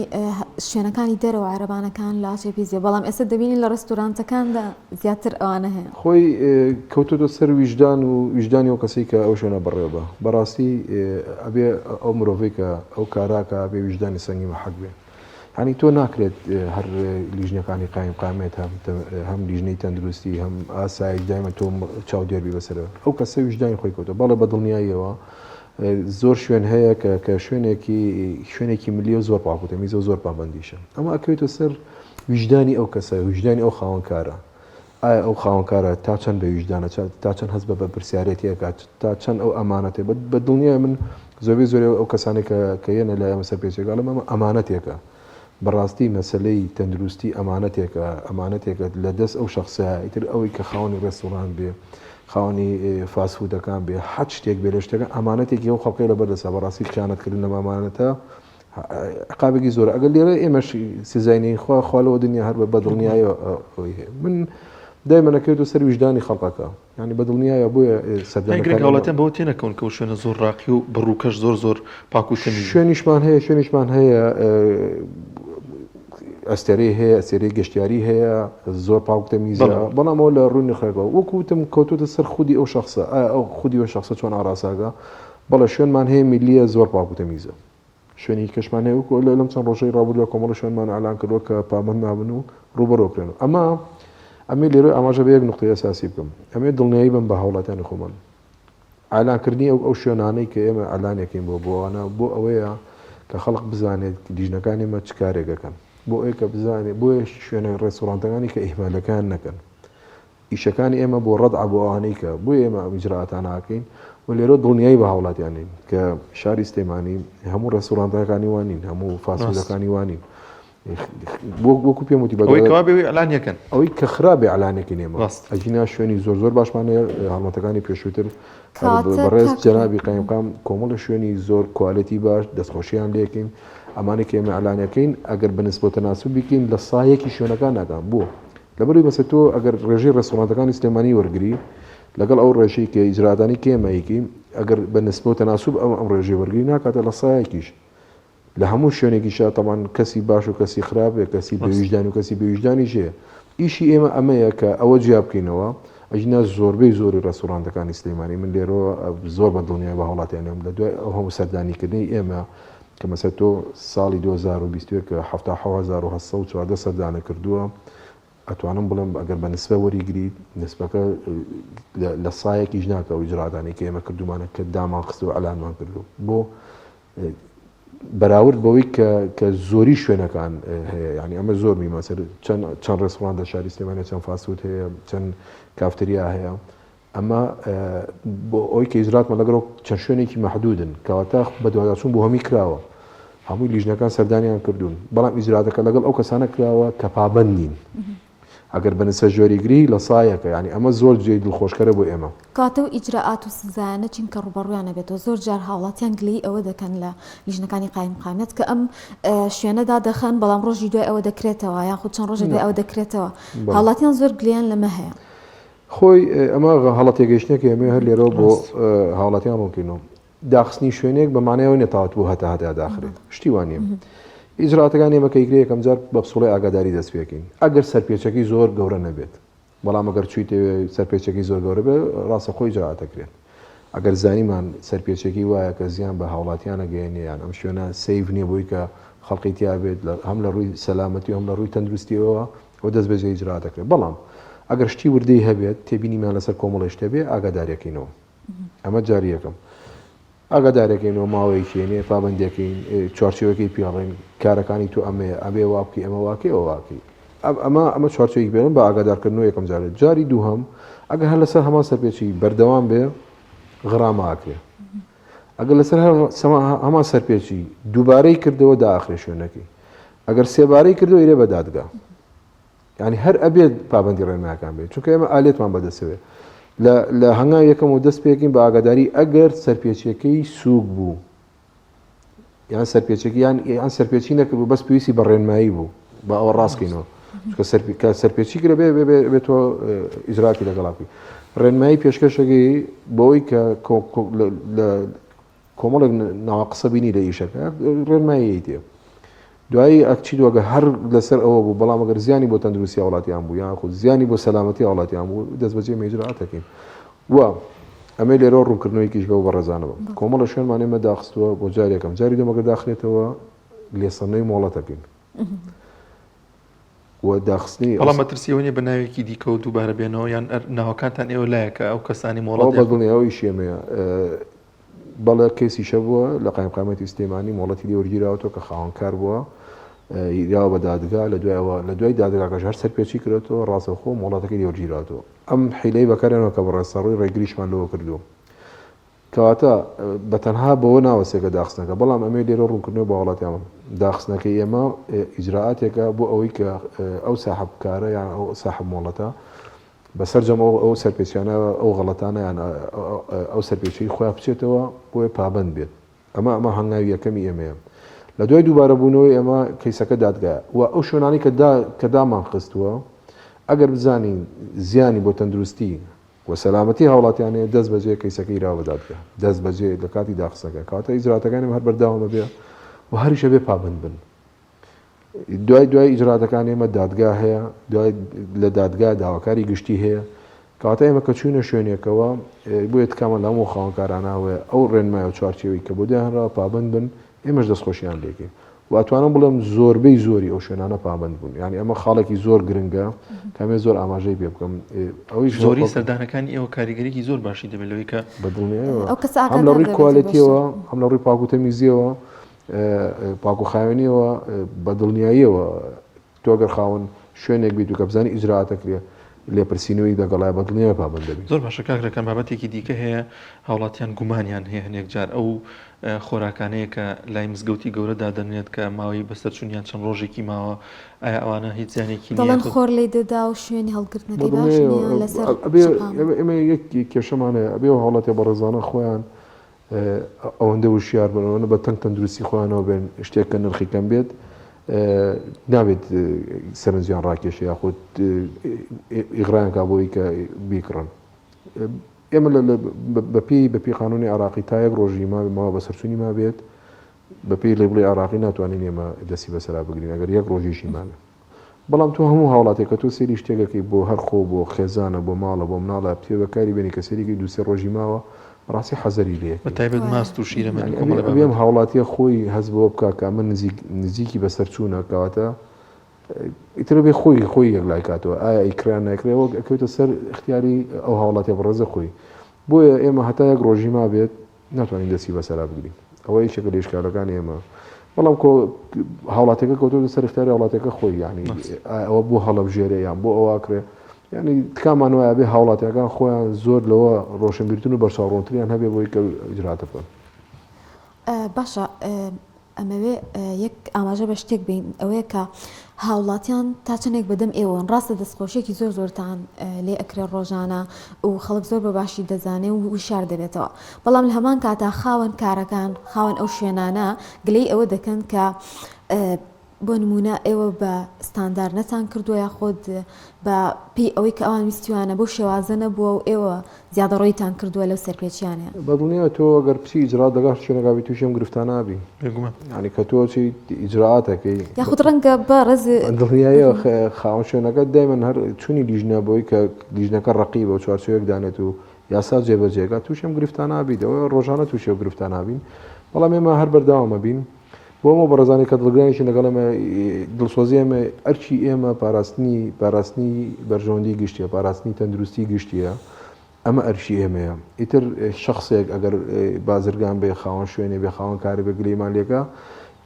شوێنەکانی دەرەوە عەرەبانەکان لاچێ پیزیە بەڵام ئێستا دەبینین لە ڕێستورانتەکاندا زیاتر ئەوانە هەیە. خۆی کەوتۆتە سەر ویژدان و ویژدانی ئەو کەسەی کە ئەو شوێنە بەڕێوە بە. بەڕاستی ئەبێ ئەو مرۆڤەی کە ئەو کارە ئەکا ئەبێ ویژدانی سەنگی مەحەک بێ. یانی تۆ ناکرێت هەر لیژنەکانی قایمقامێت هەم هەم لیژنەی تەندروستی هەم ئاسایش دایمە تۆ چاودێر بی بەسەرەوە ئەو کەسە ویژدانی خۆی کەوتە بەڵێ بە دڵنیاییەوە زۆر شوێن هەیە کە کە شوێنێکی شوێنێکی ملیە زۆر پاک و تەمیزە و زۆر پابندیشە ئەمە ئەکەوێتە سەر ویژدانی ئەو کەسە ویژدانی ئەو خاوەنکارە ئایا ئەو خاوەنکارە تا چەند بە ویژدانە تا چەند هەست بە بەرپرسیارێتی ئەکات تا چەند ئەو ئەمانەتێ بە دڵنیای من زۆربەی زۆری ئەو کەسانەی کە کە یەنە لای ئێمە سەرپێچیەکە ئەڵێم ئەمە ئەمانەتێکە بەڕاستی مەسەلەی تەندروستی ئەمانەتێکە ئەمانەتێکە لە دەست ئەو شخصەیە ئیتر ئەوەی کە خاوەنی ڕێستۆرانت بێ خاوەنی فاست فودەکان بێ هەر شتێک بێ لە شتەکە ئەمانەتێکی ئەو خەڵکەی لەبەر دەستە بەڕاستی خیانەتکردن لەم ئەمانەتە عقابێکی زۆرە ئەگەر لێرە ئێمەش سزای نەین خوا خوا لەوە دنیا هەر بە دڵنیایەوە ئەوەی هەیە من دایمە نەکەوێتەوە سەر ویژدانی خەڵکەکە یعنی بە دڵنیایە بۆیە سەردانەکانی هاوڵاتیان بەوە تێنەکەون کە شوێنە زۆر ڕاقی و بڕوکەش زۆر زۆر پاک و تەمیز شوێنیشمان هەیە شوێنیشمان هەیە ئەستێرەی هەیە ئەستێرەی گەشتیاری هەیە زۆر پاک و تەمیزە بەڵام ئەوە لە ڕووی نرخەکەوە وەکو وتم کەوتۆتە سەر خودی ئەو شخصە ئایا ئەو خودی ئەو شخصە چۆن ئاراساگە بەڵێ شوێنمان هەیە میلیە زۆر پاک و تەمیزە شوێنی کەشمان هەیە وەکو لەم چەند ڕۆژەی ڕابردووە کۆمەڵە شوێنمان ئالان کردووە کە پابەند نابن و ڕووبەڕوو کرێن ئەمە ئەمێ لێرە ئاماژە بە یەک نقطەی ئەساسی بکەم ئەمێ دڵنیایی بم بە هاوڵاتیانی خۆمان ئالانکردنی ئەو ئەو شوێنانەی کە ئێمە ئالانێکین بۆ بۆوانە بۆ ئەوەیە کە خەڵک بزانێت لیژنەکانی ئێمە چ کارێک ئەکەن بۆ ئەوەی کە بزانێت بۆیە شوێنە ڕێستۆرانتەکانی کە ئیهمالەکان نەکەن ئیشەکانی ئێمە بۆ ڕەدعە بۆ ئەوانەی کە بۆیە ئێمە ئەم ئیجرائاتانە ئەکەین و لێرە دڵنیایی بە هاوڵاتیان نین کە شاری سلێمانی هەموو ڕێستۆرانتەکانی وان نین هەموو فاست فودەکانی وان نین وەکو پێم وتی ئەوەی کەوا بێ ئیعلان یەکەن ئەوەی کە خراپ ئیعلانێکی ئێمە ڕاست ئەگینا شوێنی زۆر زۆر باشمان هەیە هەڵمەتەکانی پێشووتر بەڕێز جەنابی قایمقام کۆمەڵە شوێنی زۆر کوالێتی باش دەستخۆشیان لێکەین ئەمانەی کە ئێمە ئیعلانەکەین ئەگەر بە نسبە تەناسب بیکەین لە سایەکی شوێنەکان ناکان بۆ لەبەرئەوەی بەسە تۆ ئەگەر ڕێژەی ڕێستۆرانتەکانی سلێمانی وەرگری لەگەڵ ئەو ڕێژەی کە ئیجرائاتانی کە ئێمە ئەیکەین ئەگەر بە نسبە و تەناسوب ئەم ئەم ڕێژەی وەرگری ناکاتە لە سایەکیش لە هەموو شوێنێکیشا تەبعەن کەسی باش و کەسی خراپ هەیە کەسی بەویژدان و کەسی بێویژدانیش هەیە ئیشی ئێمە ئەمەیە کە ئەوە جیا بکەینەوە ئەگینا زۆربەی زۆری ڕێستۆرانتەکانی سلێمانی من لێرەوە زۆر بە دڵنیای بە هاوڵاتیانم لە دوای ئەو هەموو سەردانیکردنی ئێمە کە مەسەلەن تۆ ساڵی 2021 کە 77814 سەردانە کردووە ئەتوانم بڵێم ئەگەر بە نسبە وەریگریت نسبەکە لە سایەکیش ناکە ئەو ئیجرائاتانەی کە ئێمە کردومانە کە دامان خستووە ئەلانمان کردو بۆ. بەراورد بەوەی کە کە زۆری شوێنەکان هەیە یعنی ئەمە زۆر میمە سەر چەند چەند ڕێستۆرانت لە شاری سلێمانی چەند fast food هەیە چەند کافتریا هەیە ئەمە بۆ ئەوی کە ئیجراتمان لەگەڵ چەند شوێنێکی مەحدودن کەواتە بەدواداچوون بۆ هەمی کراوە هەمووی لیژنەکان سەردانیان کردوون بەڵام ئیجراتەکە لەگەڵ ئەو کەسانە کراوە کە پابەند نین ئەگەر بە نسە ژۆریگری لە سایەکە یانی ئەمە زۆر جێی دڵخۆشکەرە بۆ ئێمە. کەواتە ئەو ئیجرائات و سزایانە چین کە ڕووبەڕوویان ئەبێتەوە؟ زۆر جار هاوڵاتیان گلەیی ئەوە دەکەن لە لیژنەکانی قایمقامیەت کە ئەم شوێنە دادەخەن بەڵام ڕۆژی دوای ئەوە دەکرێتەوە یاخود چەند ڕۆژێک دوای ئەوە دەکرێتەوە. هاوڵاتیان زۆر گلەیان لەمە هەیە. خۆی ئەمە هەڵە تێگەیشتنێکە ئێمە هەر لێرەوە بۆ هاوڵاتیان ڕوونکەینەوە. داخستنی شوێنێک بە مانای ئەوە نیە تاوەت بۆ هەتا هەتایە داخرێت شتی وا نیە ئیجراتەکان ئێمە کە ئیکرێ یەکەم جار بە پسوڵەی ئاگاداری دەست پێکەین ئەگەر سەرپێچەکەی زۆر گەورە نەبێت بەڵام ئەگەر چوویتەوێ سەرپێچەکەی زۆر گەورە بێت ڕاستە خۆی ئیجرات دەکرێت ئەگەر زانیمان سەرپێچێکی وایە کە زیان بە هاوڵاتیان ئەگەیەنێ یان ئەم شوێنە safe نییە بۆی کە خەڵقی تیا بێت هەم لە ڕووی سەلامەتی و هەم لە ڕووی تەندروستیەوە ئەو دەست بەجێ ئیجرا دەکرێت بەڵام ئەگەر شتی وردەی هەبێت تێبینیمان لەسەر کۆمەڵی شتە بێ ئاگادارەکەینەوە ئەمە جاری یەکەم. ئاگادارەکەینەوە ماوەیەکی هێنێ پابەندەکەین چوارچێوەکەی پێڵێن کارەکانی تۆ ئەمەیە ئەبێ وا بکەی ئەمە واکەی ئەوە واکەی ئەمە ئەمە چوارچێوەیەکی پێڵێن بە ئاگادارکردنەوە یەکەم جارێ جاری دووهەم ئەگەر هەر لەسەر هەمان سەرپێچی بەردەوام بێ غرامە ئەکرێ ئەگەر لەسەر هەمان سەرپێچی دووبارەی کردەوە داخرێ شوێنەکەی ئەگەر سێبارەی کردەوە ئیرێ بە دادگا یانی هەر ئەبێت پابەندی ڕێنمایەکان بێت چونکە ئێمە ئالێتمان بەدەستەوێ لە لە هەنگاو یەکەمەوە دەست پێکین بە ئاگاداری ئەگەر سەرپێچیەکەی سووک بوو یان سەرپێچێکی یان یان سەرپێچی نەکردبوو بەس پێویستی بە ڕێنمایی بوو بە ئەوە ڕاستکەینەوە چونکە سەر سەرپێچی کرا بێ بێ بێ تۆ ئیجراتی لەگەڵا بکەی ڕێنمایی پێشکەشەکەی بۆی کە لە کۆمەڵێک ناوەقسە بینی لە ئیشەکە ڕێنمایی تێ دوایی ئەکچی دوگە هەر لەسەر ئەوە بوو بەڵام ئەگەر زیانی بۆ تەندروستی وڵاتیان بوو یان خود زیانی بۆ سەلامەتی وڵاتیان بوو دەست بەجێ مێجراتەکەین و ئەمە لێرەوە ڕوونکردنەوەیکیش بەو بەڕێزانە بم کۆمەڵە شوێنمان ئێمە داخستووە بۆ جارێکم جاری دووەم ئەگەر داخرێتەوە لێسەندنەوەی مۆڵەتەکەین و داخستنی بەڵام مەترسی ئەوە نیە بە ناوێکی دیکەوە دووبارە بێنەوە یان ناوەکانتان ئێوە لایە کە ئەو کەسانی مۆڵەت بە دڵنیایەوە ئیشی ئێمەیە بەڵێ کەیسیش هەبووە لە قایمقامیەتی سلێمانی مۆڵەتی لێ وەرگیراوەتەوە کە خاوەنکار بووە یراوە بە دادگا لە دوای ئەوە لە دوای دادگاکەش هەر سەرپێچی کرێتەوە ڕاستەوخۆ مۆڵەتەکەی لێ وەرگیراوەتەوە ئەم حیلەی بەکارهێناوە کە بەڕێز سەڕووی ڕێگریشمان لەوە کردووە کەواتە بە تەنها بەوە ناوەستێ کە داخستنەکە، بەڵام ئەمەوێ لێرە ڕوونکردنەوە بۆ هاوڵاتیان بکەم، داخستنەکەی ئێمە ئیجرائاتێکە بۆ ئەوەی کە ئەو ساحەب کارە یان ئەو ساحەب مۆڵەتە بە سەرجەم ئەو ئەو سەرپێچیانە ئەو غەڵەتانە یان ئەو سەرپێچیی خۆیان بچێتەوە بۆیە پابەند بێت. ئەمە ئەمە هەنگاوی یەکەمی ئێمەیە. لە دوای دووبارەبوونەوەی ئێمە کەیسەکە دادگایە و ئەو شوێنانەی کە دا کە دامانخستووە ئەگەر بزانین زیانی بۆ تەندروستی و سەلامەتی هاوڵاتیان هەیە دەست بەجێ کەیسەکە ئیراوە بە دادگا دەست بەجێ لە کاتی داخستنەکە کەواتە ئیجراتەکانیم هەر بەردەوام ئەبێ و هەریش ئەبێ پابەند بن دوای دوای ئیجراتەکان ئێمە دادگا هەیە دوای لە دادگا داواکاری گشتی هەیە کەواتە ئێمە کە چوینە شوێنێکەوە بۆیە تکامان لە هەموو خاوەنکارانە هەیە ئەو ڕێنمای و چوارچێوەی کە بۆ داهێنراوە پابەند بن ئێمەش دەستخۆشیان لێکەین و ئەتوانم بڵێم زۆربەی زۆری ئەو شوێنانە پابەند بوون یانی ئەمە خاڵێکی زۆر گرنگە کامێ زۆر ئاماژەی پێ بکەم ئەوەی زۆری سەردانەکانی ئێوە کاریگەریی زۆر باشی دەبێت لەوەی کە بە دڵنیایەوە هەم لە ڕووی کوالێتیەوە هەم لە ڕووی پاک و تەمیزیەوە پاک و خاوێنیەوە بە دڵنیاییەوە تۆ گەر خاوەن شوێنێک بیت و کە بزانی ئیجرائات ئەکرێ لێپرسینەوەی لەگەڵایە بە دڵنیایە پابەند دەبی. زۆر باشە کاک رێکان بابەتێکی دیکە هەیە هاوڵاتیان گومانیان هەیە هەنێک جار ئەو خۆراکانەیە کە لای مزگەوتی گەورە دادەنرێت کە ماوەی بەسەرچونیان چەند ڕۆژێکی ماوە ئایا ئەوانە هیچ زیانێکی نییە دەڵێن خۆر لێی دەدا و شوێنی هەڵگرتنەکەی باش نییە لەسەر شەقام. ئێمە یەک کێشەمان هەیە ئەبێ ئەو هاوڵاتیە بەڕێزانە خۆیان ئەوەندە وشیار بن ئەوەندە بە تەنگ تەندروستی خۆیانەوە بێن شتێک کە نرخی کەم بێت نابێت سەرنجیان ڕاکێشێ یاخود ئیغرایان کا بۆی کە بیکڕن ئێمە بەپێی بەپی قانونی عراقی تا یەک ڕۆژی ما ماوە بەسەرچوونی ما بێت بەپێی label ی عراقی ناتوانین ئێمە دەستی بەسەرا بگرین ئەگەر یەک ڕۆژیشی مابێت بەڵام تۆ هەموو هاوڵاتیەک کە تۆ سەیری شتێک ئەکەی بۆ هەر خۆو بۆ خێزانە بۆ ماڵە بۆ مناڵە بتەوێ بەکاری بێنی کە سەیری کەی دوو سێ ڕۆژی ماوە بەڕاستی حەزەری لێ بە ئەکەی تایبەت ماست و شیرەمەنی یانی ئەبێ کۆمەڵێ ئەبێ ئەم بابەت. هاوڵاتیە خۆی هەست بەوە بکا کە ئەمە نزیک نزیکی بەسەرچوونە کەواتە ئیتر ئەبێ خۆی خۆی یەکلای کاتەوە ئایا ئەیکڕێ یان نایکڕێ ئەوە ئەکەوێتە سەر ئیختیاری ئەو هاوڵاتیە بەڕێزە خۆی بۆیە ئێمە هەتا یەک ڕۆژی مابێت ناتوانین دەستی بەسەرا بگرین ئەوە یەکێکە لە ئیشکالەکانی ئێمە. بەڵام کۆ هاوڵاتیەکە کەوتۆتە سەر اختیاری هاوڵاتیەکە خۆی یعنی ئەوە بۆ هەڵەبژێرێ یان بۆ ئەوە کرێ یعنی تکامان وایە بێ هاوڵاتیەکان خۆیان زۆر لەوە ڕۆشنبیرتن و بەرچاوڕوونتریان هەبێ بۆی کە ئیجراتە بکەن. باشە ئەمەوێ یەک ئاماژە بە شتێک بین ئەوەیە کە هاوڵاتیان تا چەندێک بەدەم ئێوەن ڕاستە دەستخۆشیەکی زۆر زۆرتان لێ ئەکرێ ڕۆژانە و خەڵک زۆر بە باشی دەزانێ و وشار دەبێتەوە بەڵام لە هەمان کاتا خاوەن کارەکان خاوەن ئەو شوێنانە گلەی ئەوە دەکەن کە بۆ نمونە ئێوە بە ستاندار نەتان کردووە یاخود بە پێی ئەوەی کە ئەوان ویستویانە بەو شێوازە نەبووە و ئێوە زیادەڕۆیتان کردووە لەو سەرپێچیانەیە. بەدڵنیایە تۆ گەر بچی ئیجرائات لەگەڵ هەر شوێنێکا بی تووشی ئەم گرفتانە ئەبی. بێگومان. یانی کە تۆ چی ئیجرائات ئەکەی. یاخود ڕەنگە بەڕێز. دڵنیایە خاوەن شوێنەکە دایمەن هەر چوونی لیژنە بۆی کە لیژنەکە ڕەقیبە و چوارچێوەیەک دانێت و یاسا جێبەجێ کات تووشی ئەم گرفتانە ئەبیت. ئەوە ڕۆژانە تووشی ئەو گرفتانە ئەبین. بەڵام ئێمە هەر بەردەوام ئەبین. بۆ ئەمە بەڕێزانی کە دڵگرانیشن لەگەڵ ئێمە دڵسۆزی ئێمە ئەرکی ئێمە پاراستنی پاراستنی بەرژەوەندی گشتیە پاراستنی تەندروستی گشتیە ئەمە ئەرکی ئێمەیە ئیتر شخصێک ئەگەر بازرگان بێ خاوەن شوێنێ بێ خاوەن کارێ بێ گلەیمان لێکا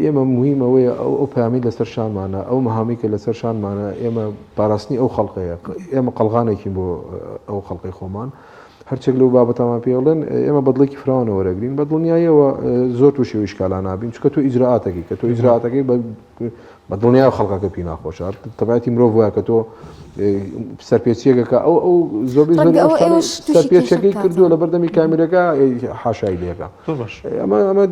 ئێمە مهم ئەوەیە ئەو ئەو پامی لەسەر شانمانە ئەو مەهامی کە لەسەر شانمانە ئێمە پاراستنی ئەو خەڵقەیە ئێمە قەڵغانێکین بۆ ئەو خەڵقەی خۆمان هەرچێک لەو بابەتەمان پێ بڵێن ئێمە بە دڵێکی فراوانەوە وەرەگرین بە دڵنیاییەوە زۆر تووشی ئەو ئیشکالانە نابین چونکە تۆ ئیجرائاتەکەی کە تۆ ئیجرائاتەکەی بە دڵنیایەوە خەڵکەکە پێی ناخۆشە تەبعەتی مرۆڤ وایە کە تۆ سەرپێچیەکەکە ئەو ئەو زۆربەی زۆری ڕەنگە ئەو ئەوە شتانەی ئێوەش تووشی کێشە سەرپێچیەکەی بکاتەوە. کردووە لە بەردەمی کامیرەکە حاشای لێکە زۆر باش ئەمە ئەمە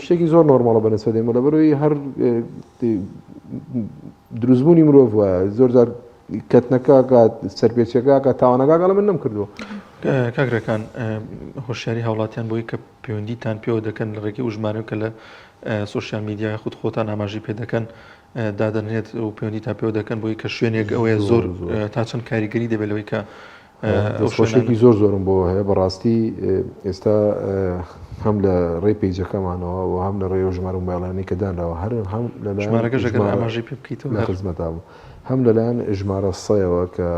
شتێکی زۆر نۆرماڵە بە نسبەت ئێمە لەبەرئەوەی هەر دروستبوونی مرۆڤ وایە زۆر جار کەتنەکە ئەکات سەرپێچیەکە ئەکات تاوانەکە ئەکات من نەمکردووە. کاک ڕێکان هۆشیاری هاوڵاتیان بۆی کە پەیوەندیتان پێوە دەکەن لە ڕێگەی ئەو ژمارەوە کە لە سۆشیال میدیا یاخود خۆتان ئاماژەی پێ دەکەن دادەنرێت و پەیوەندیتان پێوە دەکەن بۆی کە شوێنێک ئەوەیە زۆر تا چەند کاریگەری دەبێت لەوەی کە دەستخۆشیەکی زۆر زۆرم بۆ هەیە بەڕاستی ئێستا هەم لە ڕێی پەیجەکەمانەوە و هەم لە ڕێی ئەو ژمارە مۆبایلانەی کە دانراوە هەر هەم لەلایەن ژمارەکەش ئەگەر ئاماژەی پێ بکەیتەوە لە خزمەتا بوو هەم لەلایەن ژمارە سەیەوە کە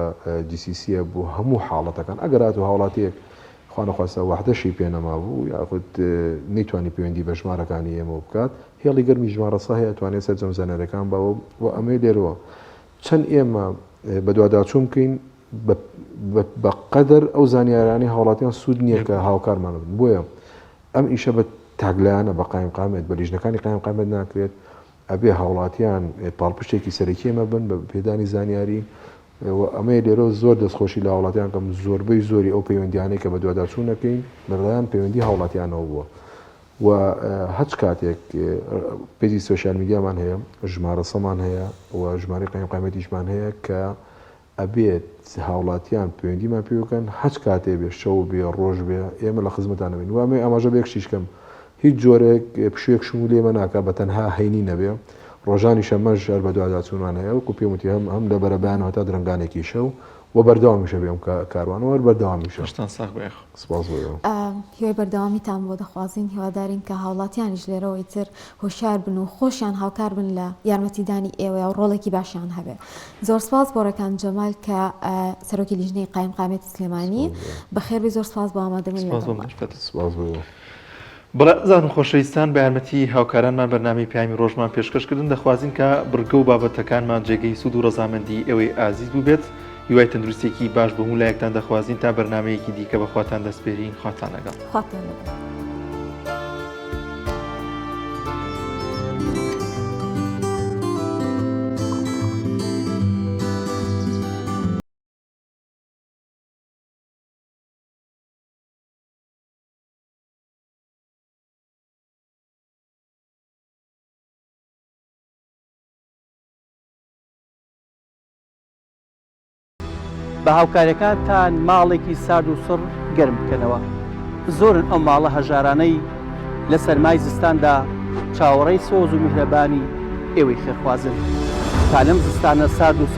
GCC بۆ هەموو حاڵەتەکان ئەگەر هاتوو هاوڵاتیەک خوانەخواستە وەحدەشی پێ نەمابوو یاخود نەیتوانی پەیوەندی بە ژمارەکانی ئێمەوە بکات هێڵی گەرمی ژمارە سە هەیە توانێت سەرجەم زانیاریەکان باوە و ئەمەی لێرەوە چەند ئێمە بەدواداچوون بکەین بە قەدەر ئەو زانیارانەی هاوڵاتیان سوود نییە کە هاوکارمان بن بۆیە ئەم ئیشە بە تاکلایەنە بە قایمقامێت بە لیژنەکانی قایمقامێت ناکرێت ئەبێ هاوڵاتیان پاڵپشتێکی سەرەکی ئێمە بن بە پێدانی زانیاری و ئەمەیە لێرە زۆر دەستخۆشی لە هاوڵاتیان کەم زۆربەی زۆری ئەو پەیوەندیانەی کە بەدواداچوون دەکەین لەلایەن پەیوەندی هاوڵاتیانەوە بووە و هەچ کاتێک پەیجی سۆشیال میدیامان هەیە ژمارە سەمان هەیە و ژمارەی قایمقامیەتیشمان هەیە کە ئەبێت هاوڵاتیان پەیوەندیمان پێ بکەن هەچ کاتێ بێ شەو بێ ڕۆژ بێ ئێمە لە خزمەتان ئەبین وە ئەمەوێ ئاماژە بە یەک شتیش کەم هیچ جۆرێک پشوویەک شمولی ئێمە ناکا بە تەنها هەینی نەبێ ڕۆژانی شەممەش هەر بەدواداچوونمان هەیە وەکو پێم وتی هەم هەم لە بەرەبەیانەوە هەتا درەنگانێکی شەو و بەردەوامیش ئەبێ ئەم کاروانە و هەر بەردەوامیشە. لەشتان ساغ بێ یاخوا. سپاس بۆ ئێوە. هیوای بەردەوامیتان بۆ دەخوازین، هیوادارین کە هاوڵاتیانیش لێرەوە ئیتر هۆشیار بن و خۆشیان هاوکار بن لە یارمەتیدانی ئێوە و ڕۆڵێکی باشیان هەبێ. زۆر سپاس بۆ ڕێکان جەمال کە سەرۆکی لیژنەی قایمقامیەتی سلێمانی. بەخێربێی زۆر سپاس بۆ ئامادەبوون سپاس بۆ لەگەڵمان. دەرفەتت. سپاس بۆ ئێوە. بەڕێزان و خۆشەویستان بە یارمەتی هاوکارانمان بەرنامەی پەیامی ڕۆژمان پێشکەش کردن دەخوازین کە بڕگە و بابەتەکانمان جێگەی سوود و ڕەزامەندی ئێوەی ئازیز بووبێت هیوای تەندروستیەکی باش بۆ هەموو لایەکتان دەخوازین تا بەرنامەیەکی دیکە بە خواتان دەسپێرین خواتان لەگەڵ. خواتان لەگەڵ. بە هاوکاریەکانتان ماڵێکی سارد و سڕ گەرم بکەنەوە. زۆرن ئەو ماڵە هەژارانەی لە سەرمای زستاندا چاوەڕێی سۆز و میهرەبانی ئێوەی خێرخوازن تا لەم زستانە سارد و سڕ.